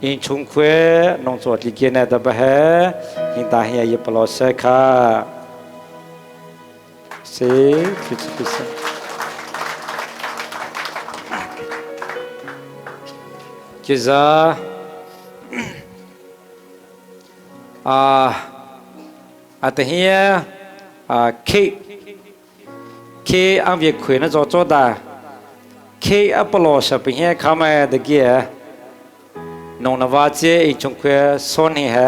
အင်းချုံခွေနောင်စောတိကနေတဘဟဲဟင်တာဟေယပလောစခာစေခရစ်စ ကိဇာအာအတဟိယအာခေခေအဝေခွေနဇောဇောတာခေအပလောစပိဟေခမယတကေနောနဝါချေအချုံခွေစောနိဟေ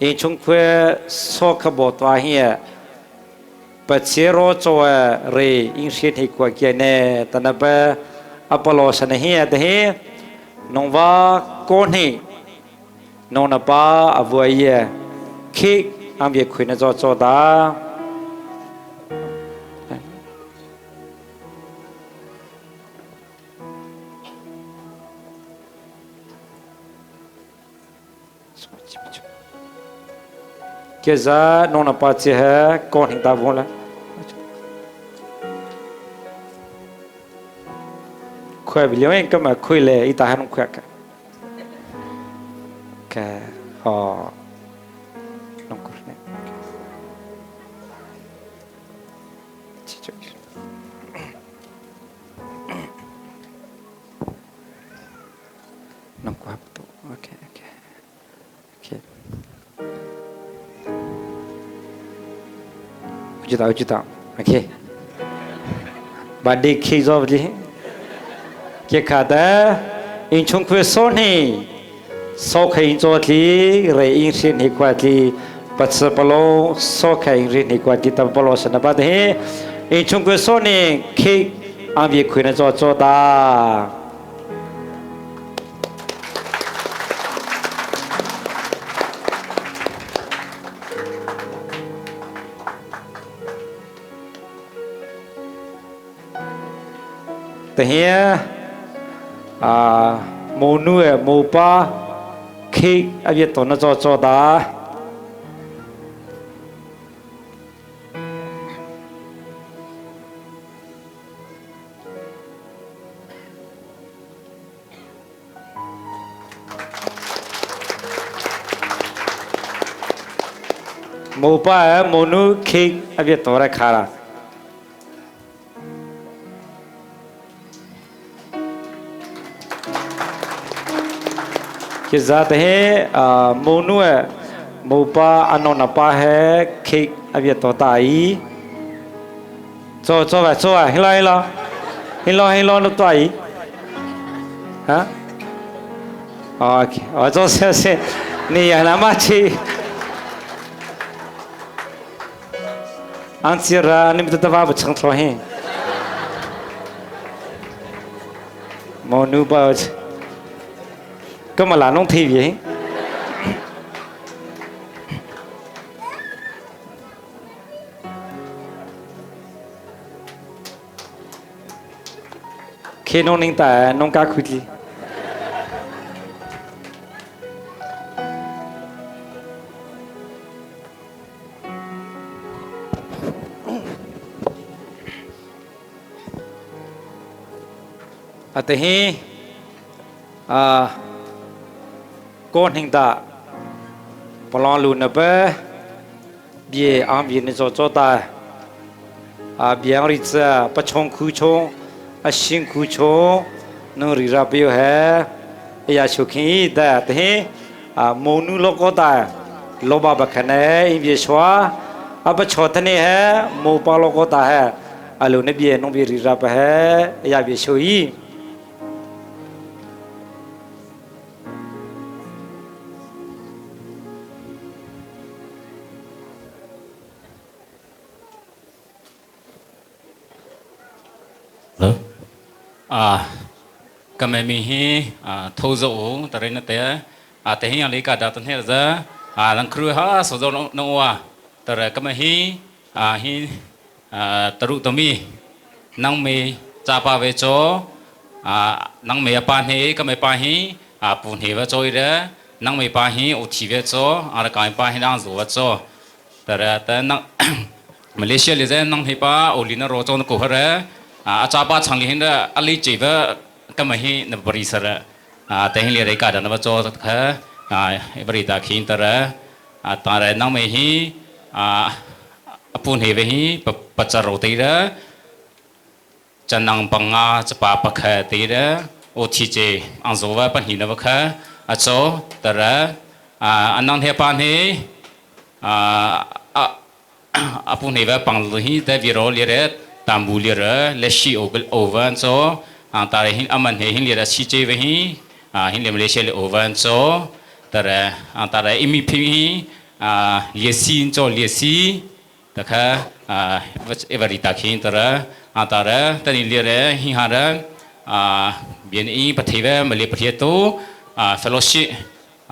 အချုံခွေစောခဘောတွာဟိယပချေရောချောရေအင်းရှိတိကွာကေနေတနပအပလောစနဟိယတဟိ နုံဝါကိုနိနောနပါအဝေယခေအံပြေခွေနဇောဇောတာကေဇာနောနပါချေဟကောနိတာဘောလာခွဲဘလျင်ကမခွေလေဣတာဟနခွဲကကဲဟောနုံကုနေချီချီနုံကွာတော့โอเคโอเคโอเคဥจิตဥจิตโอเคဘာဒီခေဇောဘလီ ကေခါတဲ့အင်ချုံခွေစောနေစောခိန်ဇောတိရေအင်းရှင်ဟိကွာတိပတ်စပလောစောခိန်ရိဟိကွာတိတပလောစနပတ်ဟေအင်ချုံခွေစောနေခေအပြေခွေနဇောဇောတာတဟေ အာမိုနုေမိုပါခေအပြတော်နဇောဇောတာမိုပါမိုနုခေအပြတော်ရခါလာ कि जात है मोनु है मोपा अनो नपा है खे अब ये तोता आई 做做吧做啊，हिला हिला हिला हिला 都对，哈？OK，我做些些，你也那么去。安吉拉，你们都把不成错嘿。毛奴吧， ก็มาหลานน้องทีวี Khe nong ning ta nong ka khutli. Ate hi ko hning ta palong lu na pe bie ang bi ni cho cho ta a biang ri cha pachong khu chong a sing khu chong nung ri ra pio he ya chu khi da te hi a monu lo ko ta lo ba ba khane in bie shwa a pa cho thane he mo pa lo ko ta he a lu ne bie nong bi ri ra pa he ya bie shui À, ka me mi hi à thâu dỗ ta đây nó té à té hi lấy cả đào tân hết ra à lăng khru ha số dỗ nó nó à ta rồi ka me hi à hi à taru tami nang me cha pa ve cho à nang me pa he ka me pa hi à pun he va choi re nang me pa hi o thi ve cho à ka pa hi nang zo va cho ta rồi ta nang Malaysia le zai nang hi pa olina ro chon ko hare a cha pa chang li hin da ali chi va kama hi na bari sara a te hin le re ka da na ba cho kha a bari ta khin ta ra a ta re nang me hi a apun he ve hi pa cha ro te ra chanang panga chapa pa kha te ra o thi che ang zo va pa hi na va kha a cho ta ra a anang he pa he a apun he va pang lu hi te vi ro le re tambu le re le shi o o van cho ang ta re hin aman he hin le ra chi che ve hi a hin le Malaysia le o van cho ta re ang ta re imi phi hi a le sin cho le si ta kha a every ta khin ta re ang ta re ta ni le re hi ha re a bien i pathe ve male pathe to a fellowship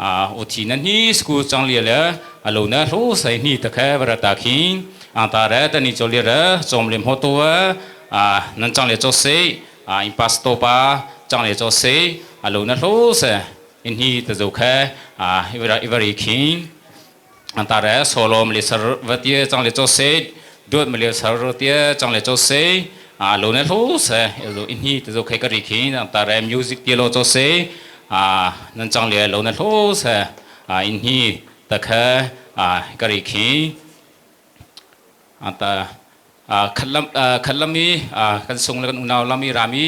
a o thi na ni school chang le le a lo na hlo sai ni ta kha vara ta khin ang ta re ta ni cho le re chom lem ho to wa a nan chang le cho se a in pastor pa chang le cho se a lo na hlo se in hi ta zo kha a ivara ivari khin ang ta re solo mle sar vatie chang le cho se duat mle sar tie chang le cho se a lo na hlo se zo in hi ta zo kha ka ri khin ang ta re music tie lo cho se a nan chang le lo na hlo se a in hi ta kha a ka ri khin ata a khalam khalami a kan sung le kan unaw lami rami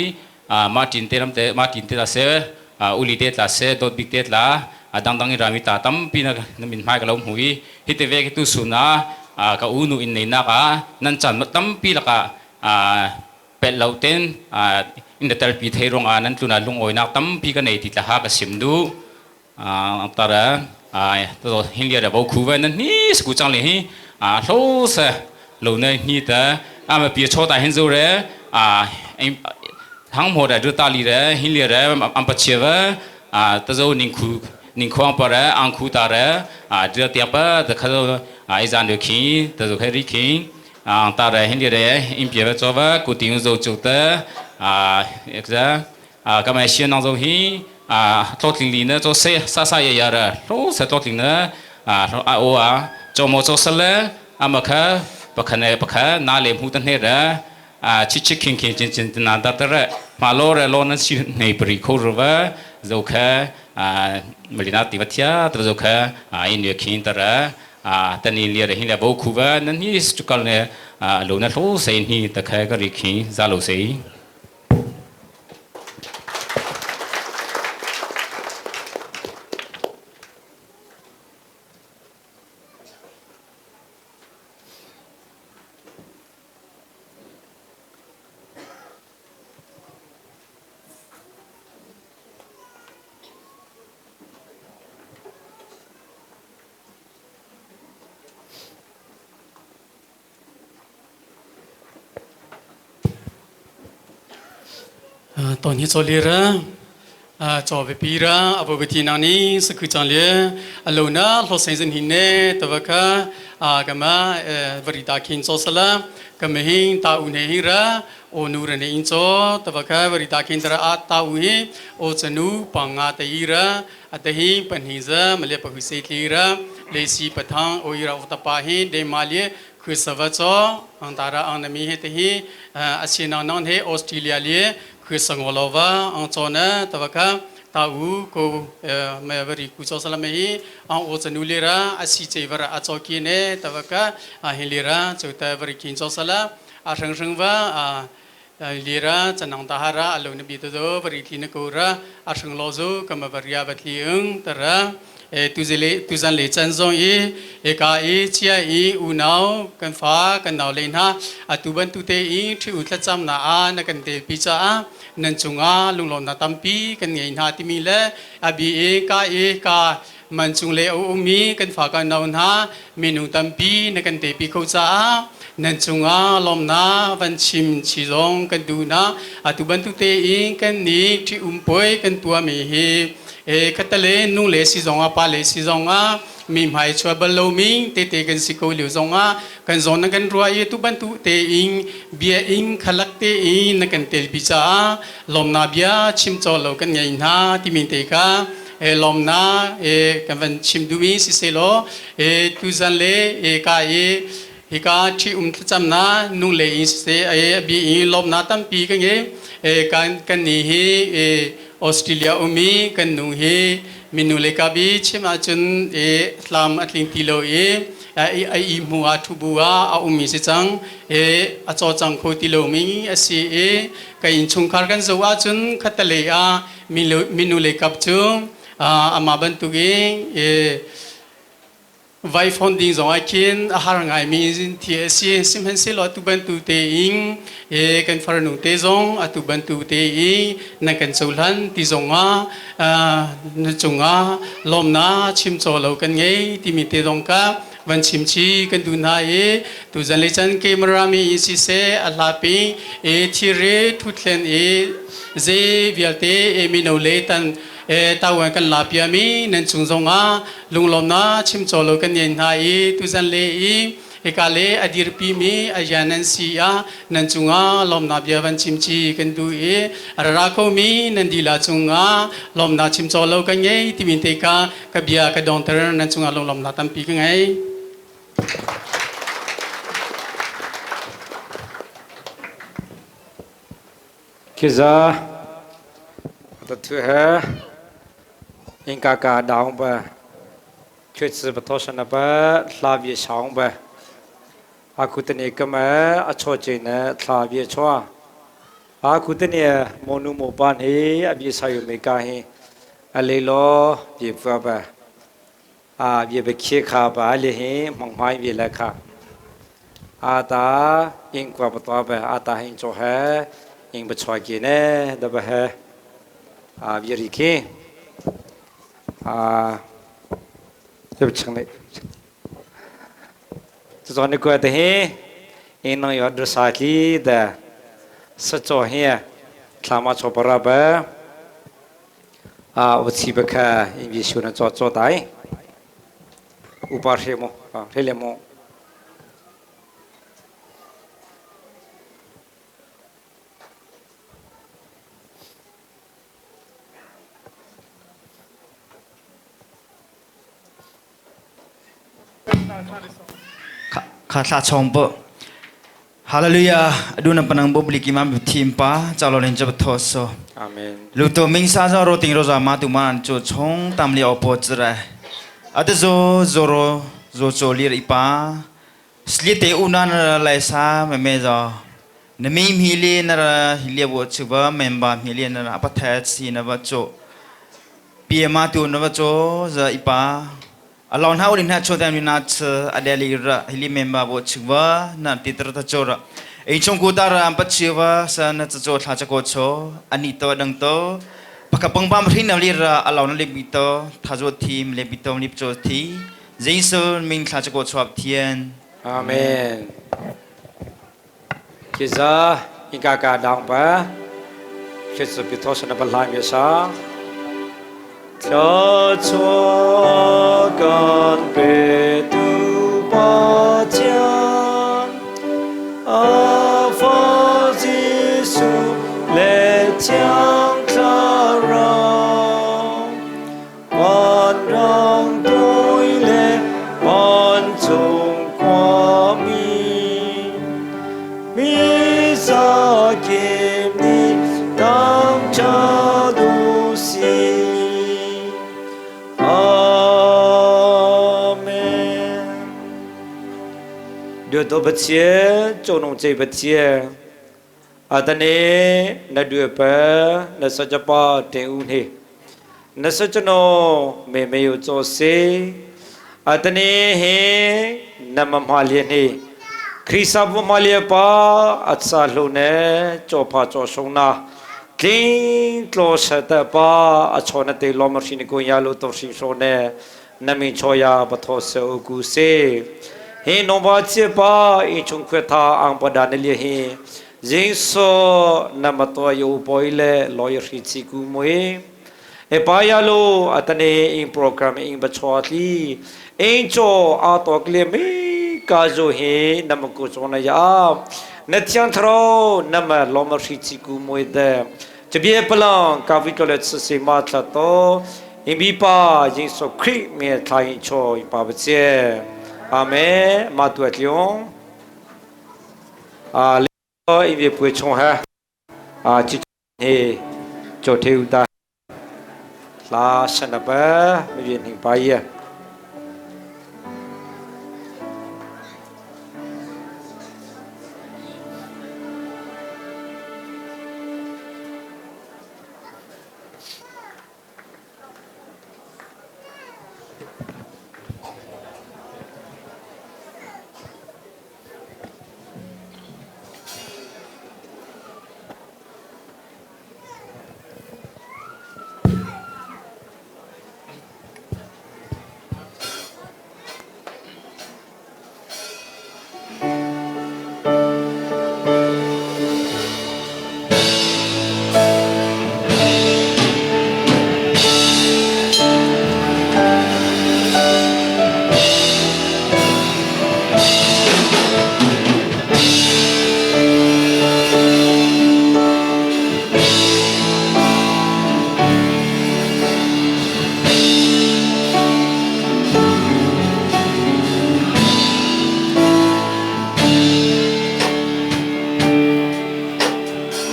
a martin te ram te martin te la se a uli te la se dot big te la a dang dang rami ta tam pi na na min mai ka lo hui hi te ve ki tu suna a ka unu in nei na ka nan chan ma tam pi la ka a pet lo ten a in the tel pi thei rong a nan tluna lung oi nak tam pi ka nei ti tla ha ka sim du a tara a to hin lia da bo khu ve na ni sku chang le hi a hlo se lo ne ni ta a ma pi cho ta hin zo re a hang mo da du ta li re hin lia re am pa che ve a ta zo ning khu ning khwang pa re ang khu ta re a de tia pa da kha zo a i zan de khi ta zo khe ri khi a ta re hin lia re in pi ve cho ve ku ti zo chu ta a exa a ka ma xian nang zo hi a tlo tling li ne cho se sa sa ye ya re tlo se tlo tling ne a a o a cho mo cho se le a ma kha pa kha ne pa kha na le mu ta ne re a chi chi khin khin chin chin na da ta re ma lo re lo na chi nei pri kho ro wa zo kha a malina ti wa thia ta zo kha a in ye khin ta re a ta ni le re hin le bo khu wa na ni stu kal ne a lo na tlo se ni ta kha ka ri khin za lo se. တော်ညစောလီရအာချောဘပီရာအဘဂတိနာနီစခုချန်လေအလုံနာလှဆိုင်စင်ဟင်းနေတဝခအာကမဗရိတာခင်စောဆလာကမဟင်းတာဦးနေဟိရာ o nu ra ne in cho tawakha wari ta khin tara a ta u hi o chanu panga te ra ate hi panhi za male pa hu se tli ra le si pathang o ira o ta pa hi de ma le khu sawa cho ang tara ang na mi he te hi asina non he Australia le khu sangolova ang cho na tawakha ta u ko me wari ku cho sala me hi ang o chanu le ra asi che wara a cho ki ne tawakha a hi le ra chota wari kin cho sala a rang rang wa a lira chanang ta hara alo na bi to zo wari thi na ko ra a rang lo zo kama varia ba thi ung tara e tu zele tu zan le chan zong i e ka i chia i u nau kan fa kan nau le na a tu ban tu te i thi u thla cham na a na kan te pi cha a nan chunga lunglom na tampi kan ngei na ti mi le a bi e ka e ka man chung le o mi kan fa kan nau na minung tampi na kan te pi kho cha a nan chunga lom na van chim chi zong kan du na a tu ban tu te in kan ni thi um poi kan tua mi hi e khatale nung le si zong a pa le si zong a mi mai chua bal lo mi te te kan si ko liu zong a kan zon na kan ruai tu ban tu te in bia in khalak te in na kan tel pi cha lom na bia chim cho lo kan ngai na ti min te ka e lom na e kan van chim du mi si se lo e tu zan le e ka e hika thi um cham na nung le in se e bi in lom na tam pi ka nge e kan kan ni hi e Australia umi kan nung hi minu le ka bi chim a chun e tlam atling ti lo e ai i mu a thu bu a a umi se chang e a cho chang kho ti lo mi a si e ka in chung khar kan zo a chun khatale a minu le kap chu ama ban tu ge e vai phone ding zong a khin a har ngai mi thi a si sim han se lo tu ban tu te ing e kan far nu te zong a tu ban tu te ing na kan cholan ti zong a na chunga lom na chim cho lo kan ngei ti mi te zong ka van chim chi kan du na e tu zan le chan camera mi si se a hla pi e thi re thu thlen e ze vialte e mi no le tan e tawan kan la pia mi nan chung zong a lunglom na chim cho lo kan yen na i tu zan le i eka le adir pi mi ayan nan si a nan chunga lom na bia van chim chi kan du i ra ko mi nan di la chunga lom na chim cho lo kan ngei ti min te ka ka bia ka dong ter nan chunga lunglom na tam pi ka ngai Kiza ta thu he inka ka daung ba chwe ba tho shana ba hla bi shaung ba aku te ne kama a cho che na thla bi chwa aku te ne monu mo pan he a bi sa yu me ka he a le lo bi pwa ba a bi be khe kha ba le he mong mai bi la kha a ta ing kwa ba to ba a ta hin cho he ing ba chwa ki ne da ba he a bi ri ki a 这不成嘞，这做那个的嘿，因能要这啥子的，是做嘿，他妈做不了吧？啊，我去不看，因为修能做做大，五百什么啊，这两么？ ခါသချုံပဟာလေလုယာအဒုနပနံဘဘလီကီမမ်သင်ပါချာလောလင်ဂျဘသောဆော 阿门。 လူတိုမင်းစာဇောရိုတင်ရိုဇာမာတူမန်ချိုချုံတမ်လီအပေါ်ချရာအတဇိုဇိုရိုဇိုချိုလီရိပါစလီတေဦးနန်လိုက်စာမမေဇောနမီမီလီနရဟီလီဘောချဘမမ်ဘာမီလီနရအပထက်စီနဘချိုပီမာတူနဘချိုဇာဣပါအလောင်းဟာဦးလင်းဟာချိုတမ်နာချအဒလီရဟီလီမမ်ဘာဘောချဘနာတိတရတချိုရအိချုံကိုတာရအပချီဝဆနချချိုထာချကိုချိုအနိတောဒန်တောပကပงပမ်ရိနလီရာအလောင်းလေဘီတောထာဇိုทีมเลบิตอมลิปโจทีเจสุมิงทาจโกชอบเทียน 阿门。其实应该个当吧，确实比托是那不来没啥。这错干别度巴将，阿佛吉 Thiang Thlarau Vanrang toi le vancung khuami mi zakip nih thangṭhat u sih. Amen. Dawt Pathian, cawhnung cei Pathian, atane na duepa na sajapa te u hne na sajano me me yo cho se atane he na ma ma le hne Khrisa bu ma le pa atsa hlo ne cho pha cho song na tling tlo sa ta pa a cho na te lo ma hrin ko ya lo to hrin so ne na mi cho ya pa tho se u ku se hi no ba che pa i chung khwe tha ang pa da ne le hi jing so na ma to yo poi le lo ya hri chi ku mui e pa ya lo atane in program in ba cho tli in cho a to kle mi ka zo hi na ma ku cho na ya na thiang thro na ma lo ma hri chi ku mui de တပြေပလံကာဝိတလက်စစီမထတော့အင်ဘီပါယင်းဆိုခရစ်မြေထိုင်ချောပါပချေအာမင်မတူအလျုံအာလေအင်ဘီပွေချုံဟာအာချစ်နေကြောထေဥတာလာရှနပမပြနေပါရဲ့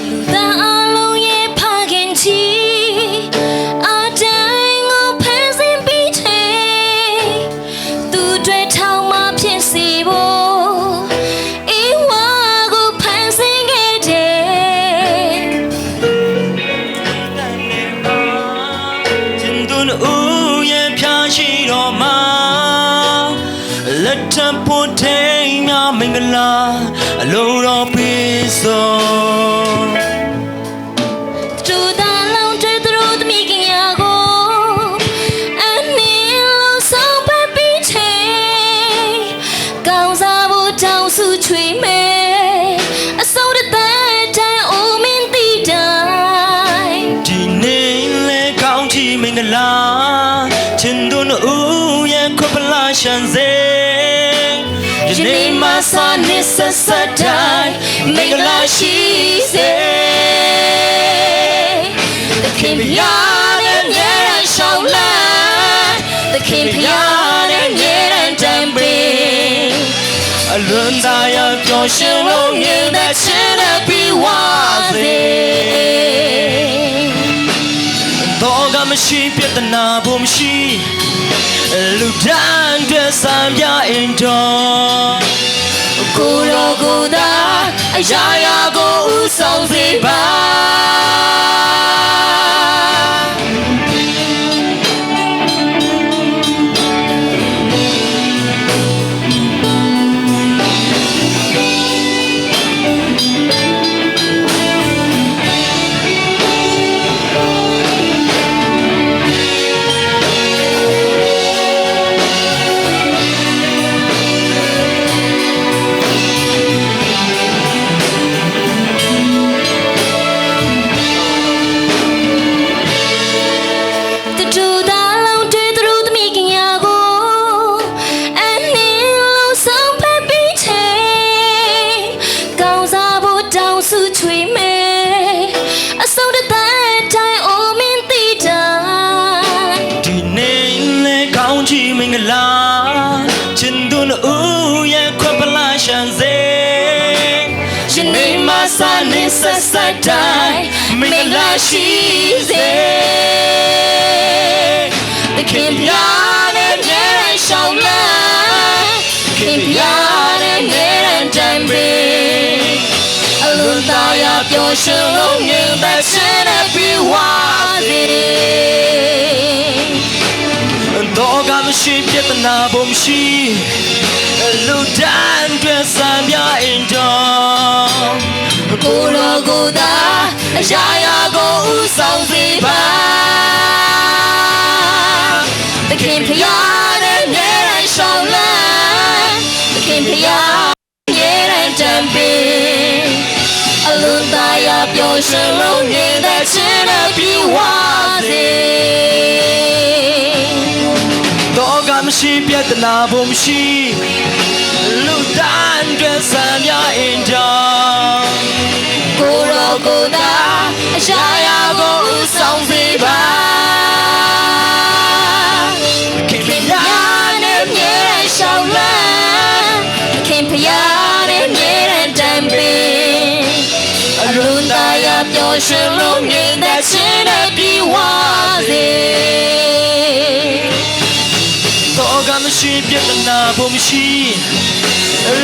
လူသားအလုံးရဲ့ဖခင်ကြီးအတိုင်းကိုဖန်ဆင်းပြီးချေသူတွေထောင်မှဖြစ်စီဖို့အေဝါကိုဖန်ဆင်းခဲ့တယ် ကျင်သူဦးရဲ့ဖျားရှိတော်မှာလက်ထပ်ဖို့ထိန်များမင်္ဂလာအလိုတော်ပြေဆုံး သူသာလောင်တဲ့သူတို့သမီးကညာကိုအနည်းလုံးဆောင်ပဲပြီးချေကောင်းစားဖို့တောင်းစုချွေမဲ့အဆုံးတဲ့တိုင်းအိုမင်းတီတိုင်း ဒီနေ့လေကောင်းချီမင်္ဂလာချင်သူဦးရဲ့ခွပလာရှန်စေ ယနေ့မှစနေဆက်ဆက်တိုင်းမင်္ဂလာရှိစေသခင်ဖျားနဲ့မြဲတမ်းရှောင်းလန်းသခင်ဖျားနဲ့မြဲတမ်းတန်ပင် အလွန်သာရပျော်ရွှင်လို့ မြင်တဲ့ချစ်တဲ့ပြီးဝါစေ တော့ကမရှိပြဿနာဖို့မရှိလူတန်းတဲ့စံပြအင်တော် ကိုရောကိုသာအရာရာကိုဥဆောင်စေပါ ဆက်တိုင်းမင်္ဂလာရှိစေသခင်ပြနဲ့မြဲတမ်းရှောင်းလန်းခင်ပြနဲ့မြဲတမ်းတိုင်ပင်အလွန်သာယာပျော်ရွှင်လို့ငင်သက်ခြင်းနဲ့ပြီးဝါစေ တော့ကမရှိပြဿနာဘုံမရှိလူတန်းတွေစံပြအင်တော်ကိုရောကိုသာအရာရာကိုဥဆောင်စေပါသခင်ဖျားတဲ့မြဲတမ်းရှောင်းလန်းသခင်ဖျားမြဲတမ်းတံပင်အလွန်သာယာပျော်ရွှင်လို့နေတဲ့ခြင်းနဲ့ပြီးဝါစေ တော့ကမရှိပြဿနာဘုံမရှိလူတန်းတွေစံပြအင်တော်ကိုရောကိုသာအရာရာကိုဥဆောင်စေပါခင်ဗျာနဲ့မြဲတမ်းရှောင်းလန်းခင်ဖျားနဲ့မြဲတမ်းတံပင်အလွန်သာယာပျော်ရွှင်လို့နေတဲ့ခြင်းနဲ့ပြီးဝါစေ တော့ကမရှိပြဿနာဘုံမရှိ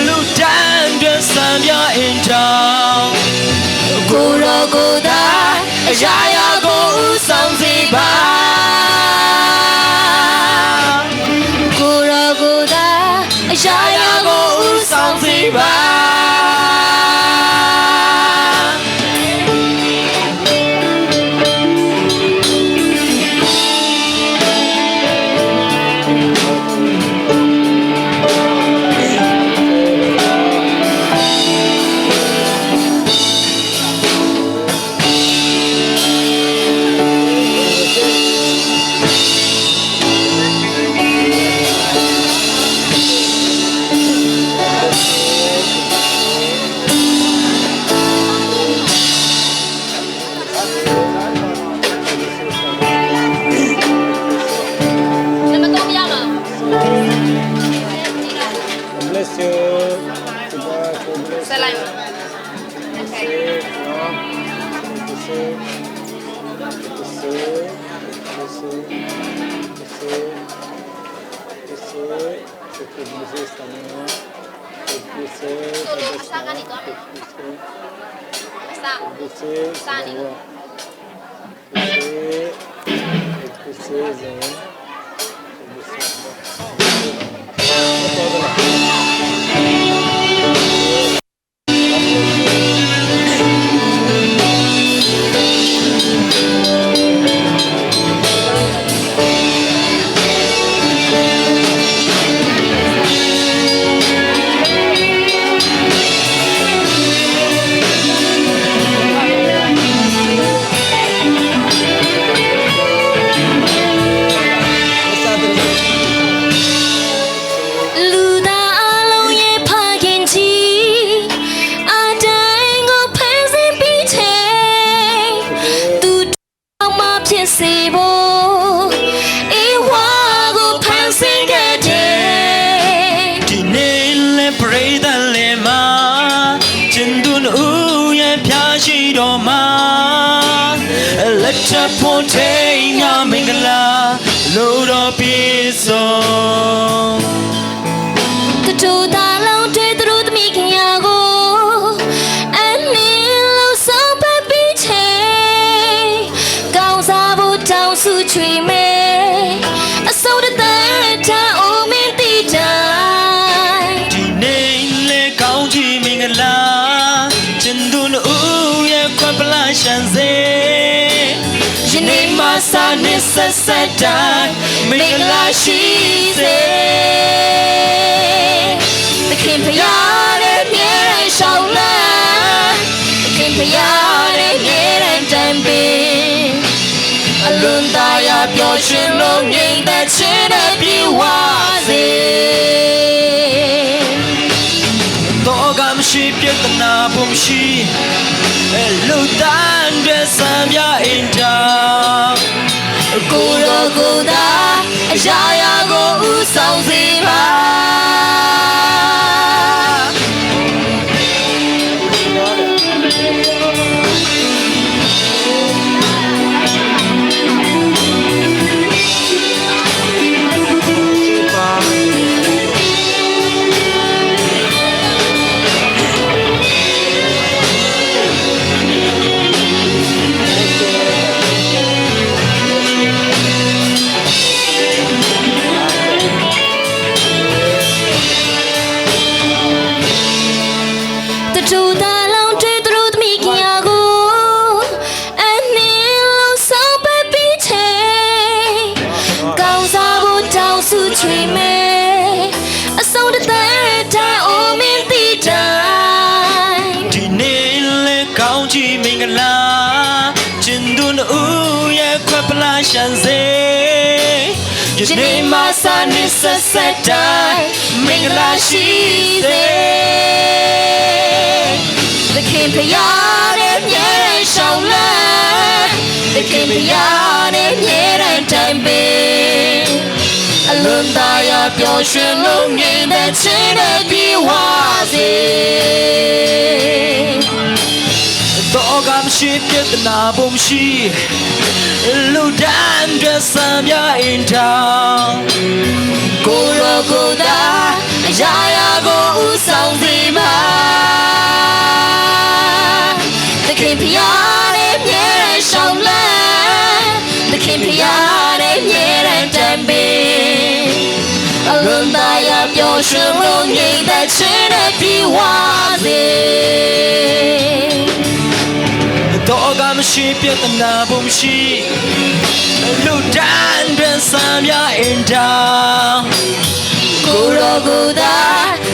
လူတန်းတွေစံပြအင်တောင်ကိုရောကိုသာအရာရာကိုဥဆောင်စေပါကိုရောကိုသာအရာရာကိုဥဆောင်စေပါ Bless you. God bless ဆက်လိုက်ပါ လူသားအလုံးရဲ့ဖခင်ကြီးအတိုင်းကိုဖန်ဆင်းပြီးတဲ့သူတော်မှဖြစ်စေဖို့အေဝါကိုဖန်ဆင်းခဲ့တယ် ဒီနေ့လဲပရိသတ်လဲမှာကျင်သူဦးရဲ့ဖျားရှိတော်မှာလက်ထပ်ဖို့ထိန်ငါမင်္ဂလာလို့တော်ပြည့်စုံ တတူတာလုံးတွေသူတို့သမီးခင်ယာကိုအနင်းလို့ဆောင်ပပြီးချေကောင်းစားဖို့တောင်းစုချွေမဲအစိုးတတဲ့တာအိုမင်းတီတိုင်း ဒီနေ့လဲကောင်းချီးမင်္ဂလာကျင်သူဦးရဲ့ခွက်ပလာရှန်စေယနေ့မှစနေဆက်ဆက်တိုင်းမင်္ဂလာရှိစေ သခင်ဖျားတဲ့မြဲတမ်းရှောင်းလန်းသခင်ဖျားတဲ့မြဲတမ်းတိုင်ပင်အလွန်သာယာပျော်ရွှင်လို့ငြိမ်သက်ခြင်းနဲ့ပြေဝစေ တော့ကမရှိပြဿနာဘုံမရှိလူတန်းတွေစံပြအင်တာ ကိုရောကိုသာအရာရာကိုဥဆောင်စေပါ တ လာရှန်စေယနေ့မှစနေဆက်ဆက်တိုင်းမင်္ဂလာရှိစေ သခင်ဖျားနဲ့မြဲတမ်းရှောင်းလန်းသခင်ဖျားနဲ့မြဲတမ်းတိုင်ပင်အလွန်သာယာပျော်ရွှင်လုံးငိမ့်တဲ့ချင်းနဲ့ပြေဝစေ တော့ကမရှိပြဒနာပုံရှိလူတန်းတဲ့ဆံပြအင်ထောင် ကိုရောကိုသာအရာရာကိုဦးဆောင်စေမှာသခင်ဖျားနဲ့မြဲတမ်းရှောင်းလန်းသခင်ဖျားနဲ့မြဲတမ်းတိုင်ပင်အလွန်သာယာပျော်ရွှင်လို့ငြိမ်သက်ခြင်းနဲ့ပြေဝစေ တော့ကမရှိပြဒနာပုံရှိလူတန်းတဲ့ဆံပြအင်ထောင် ကိုရောကိုသာ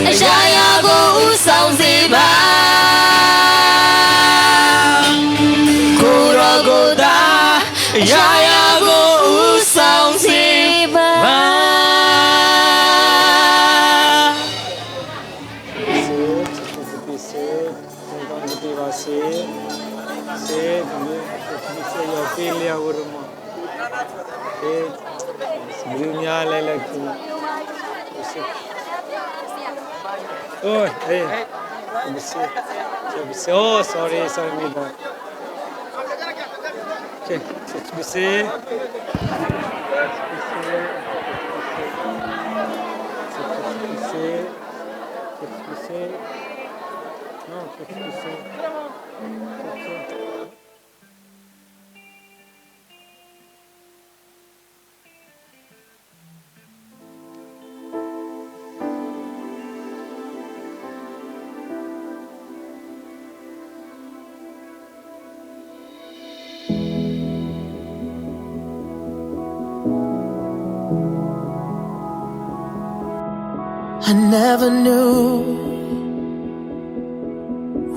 အရာရာကိုဦးဆောင်စေပါကိုရောကိုသာ အရာရာကိုဦးဆောင်စေ ပါ Oh, sorry, sorry, me boy. Okay, HBC. HBC. HBC. No, HBC. I never knew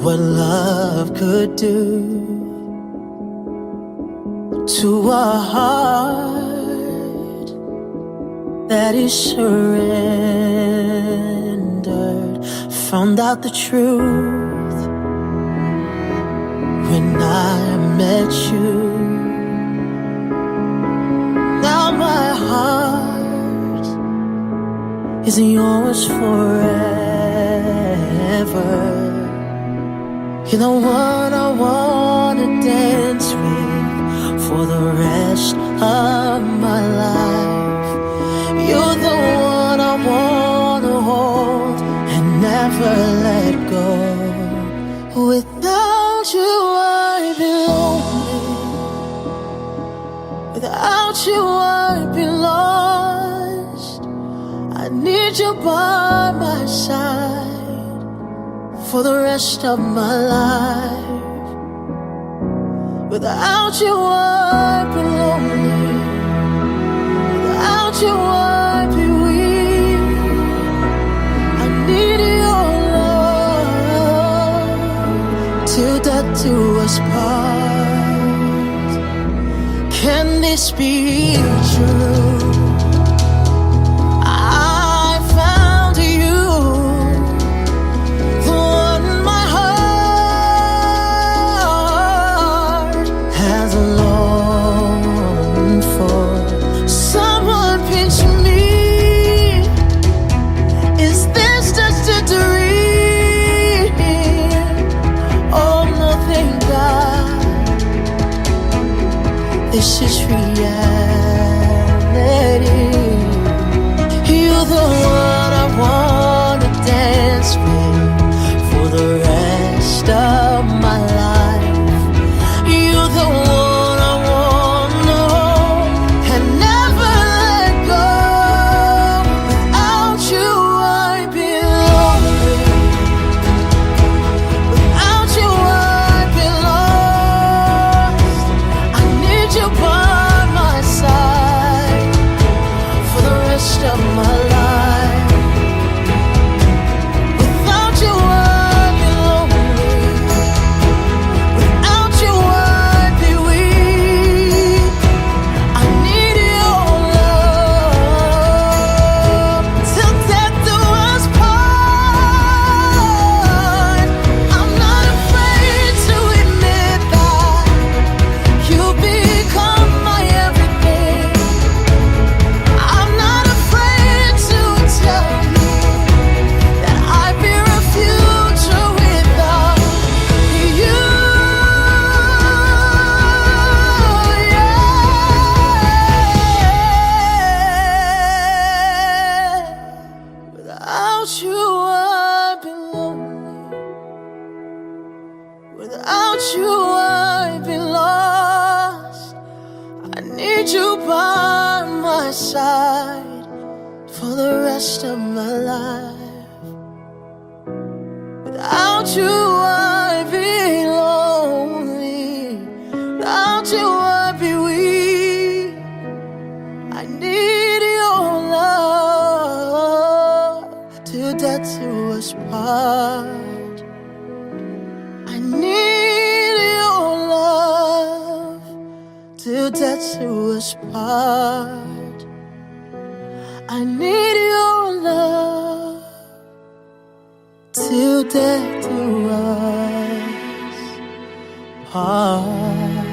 what love could do to a heart that is surrendered. Found out the truth when I met you. Now my heart is yours forever. You're the one I wanna dance with for the rest of my life. You're the one I wanna hold and never let go. Without you, I'd be lonely. Without you, I'd be lost. I need you by my side for the rest of my life. Without you, I'd be lonely. Without you, I'd be weak. I need your love till death do us part. Can this be true? I found you, the one my heart has longed for. Someone pinch me. Is this just a dream? Oh no, thank God, this is reality. You're the one I wanna dance with for the rest of my life. You're the one I wanna hold and never let go. Without you, I'd be lonely. Without you, I'd be lost. I need you by my side for the rest of my life. Without you, I'd be lonely. by my side for the rest of my life. Without you, I'd be lonely. Without you, I'd be weak. I need your love till death do us part. I need your love till death do us part. I need your love till death do us part.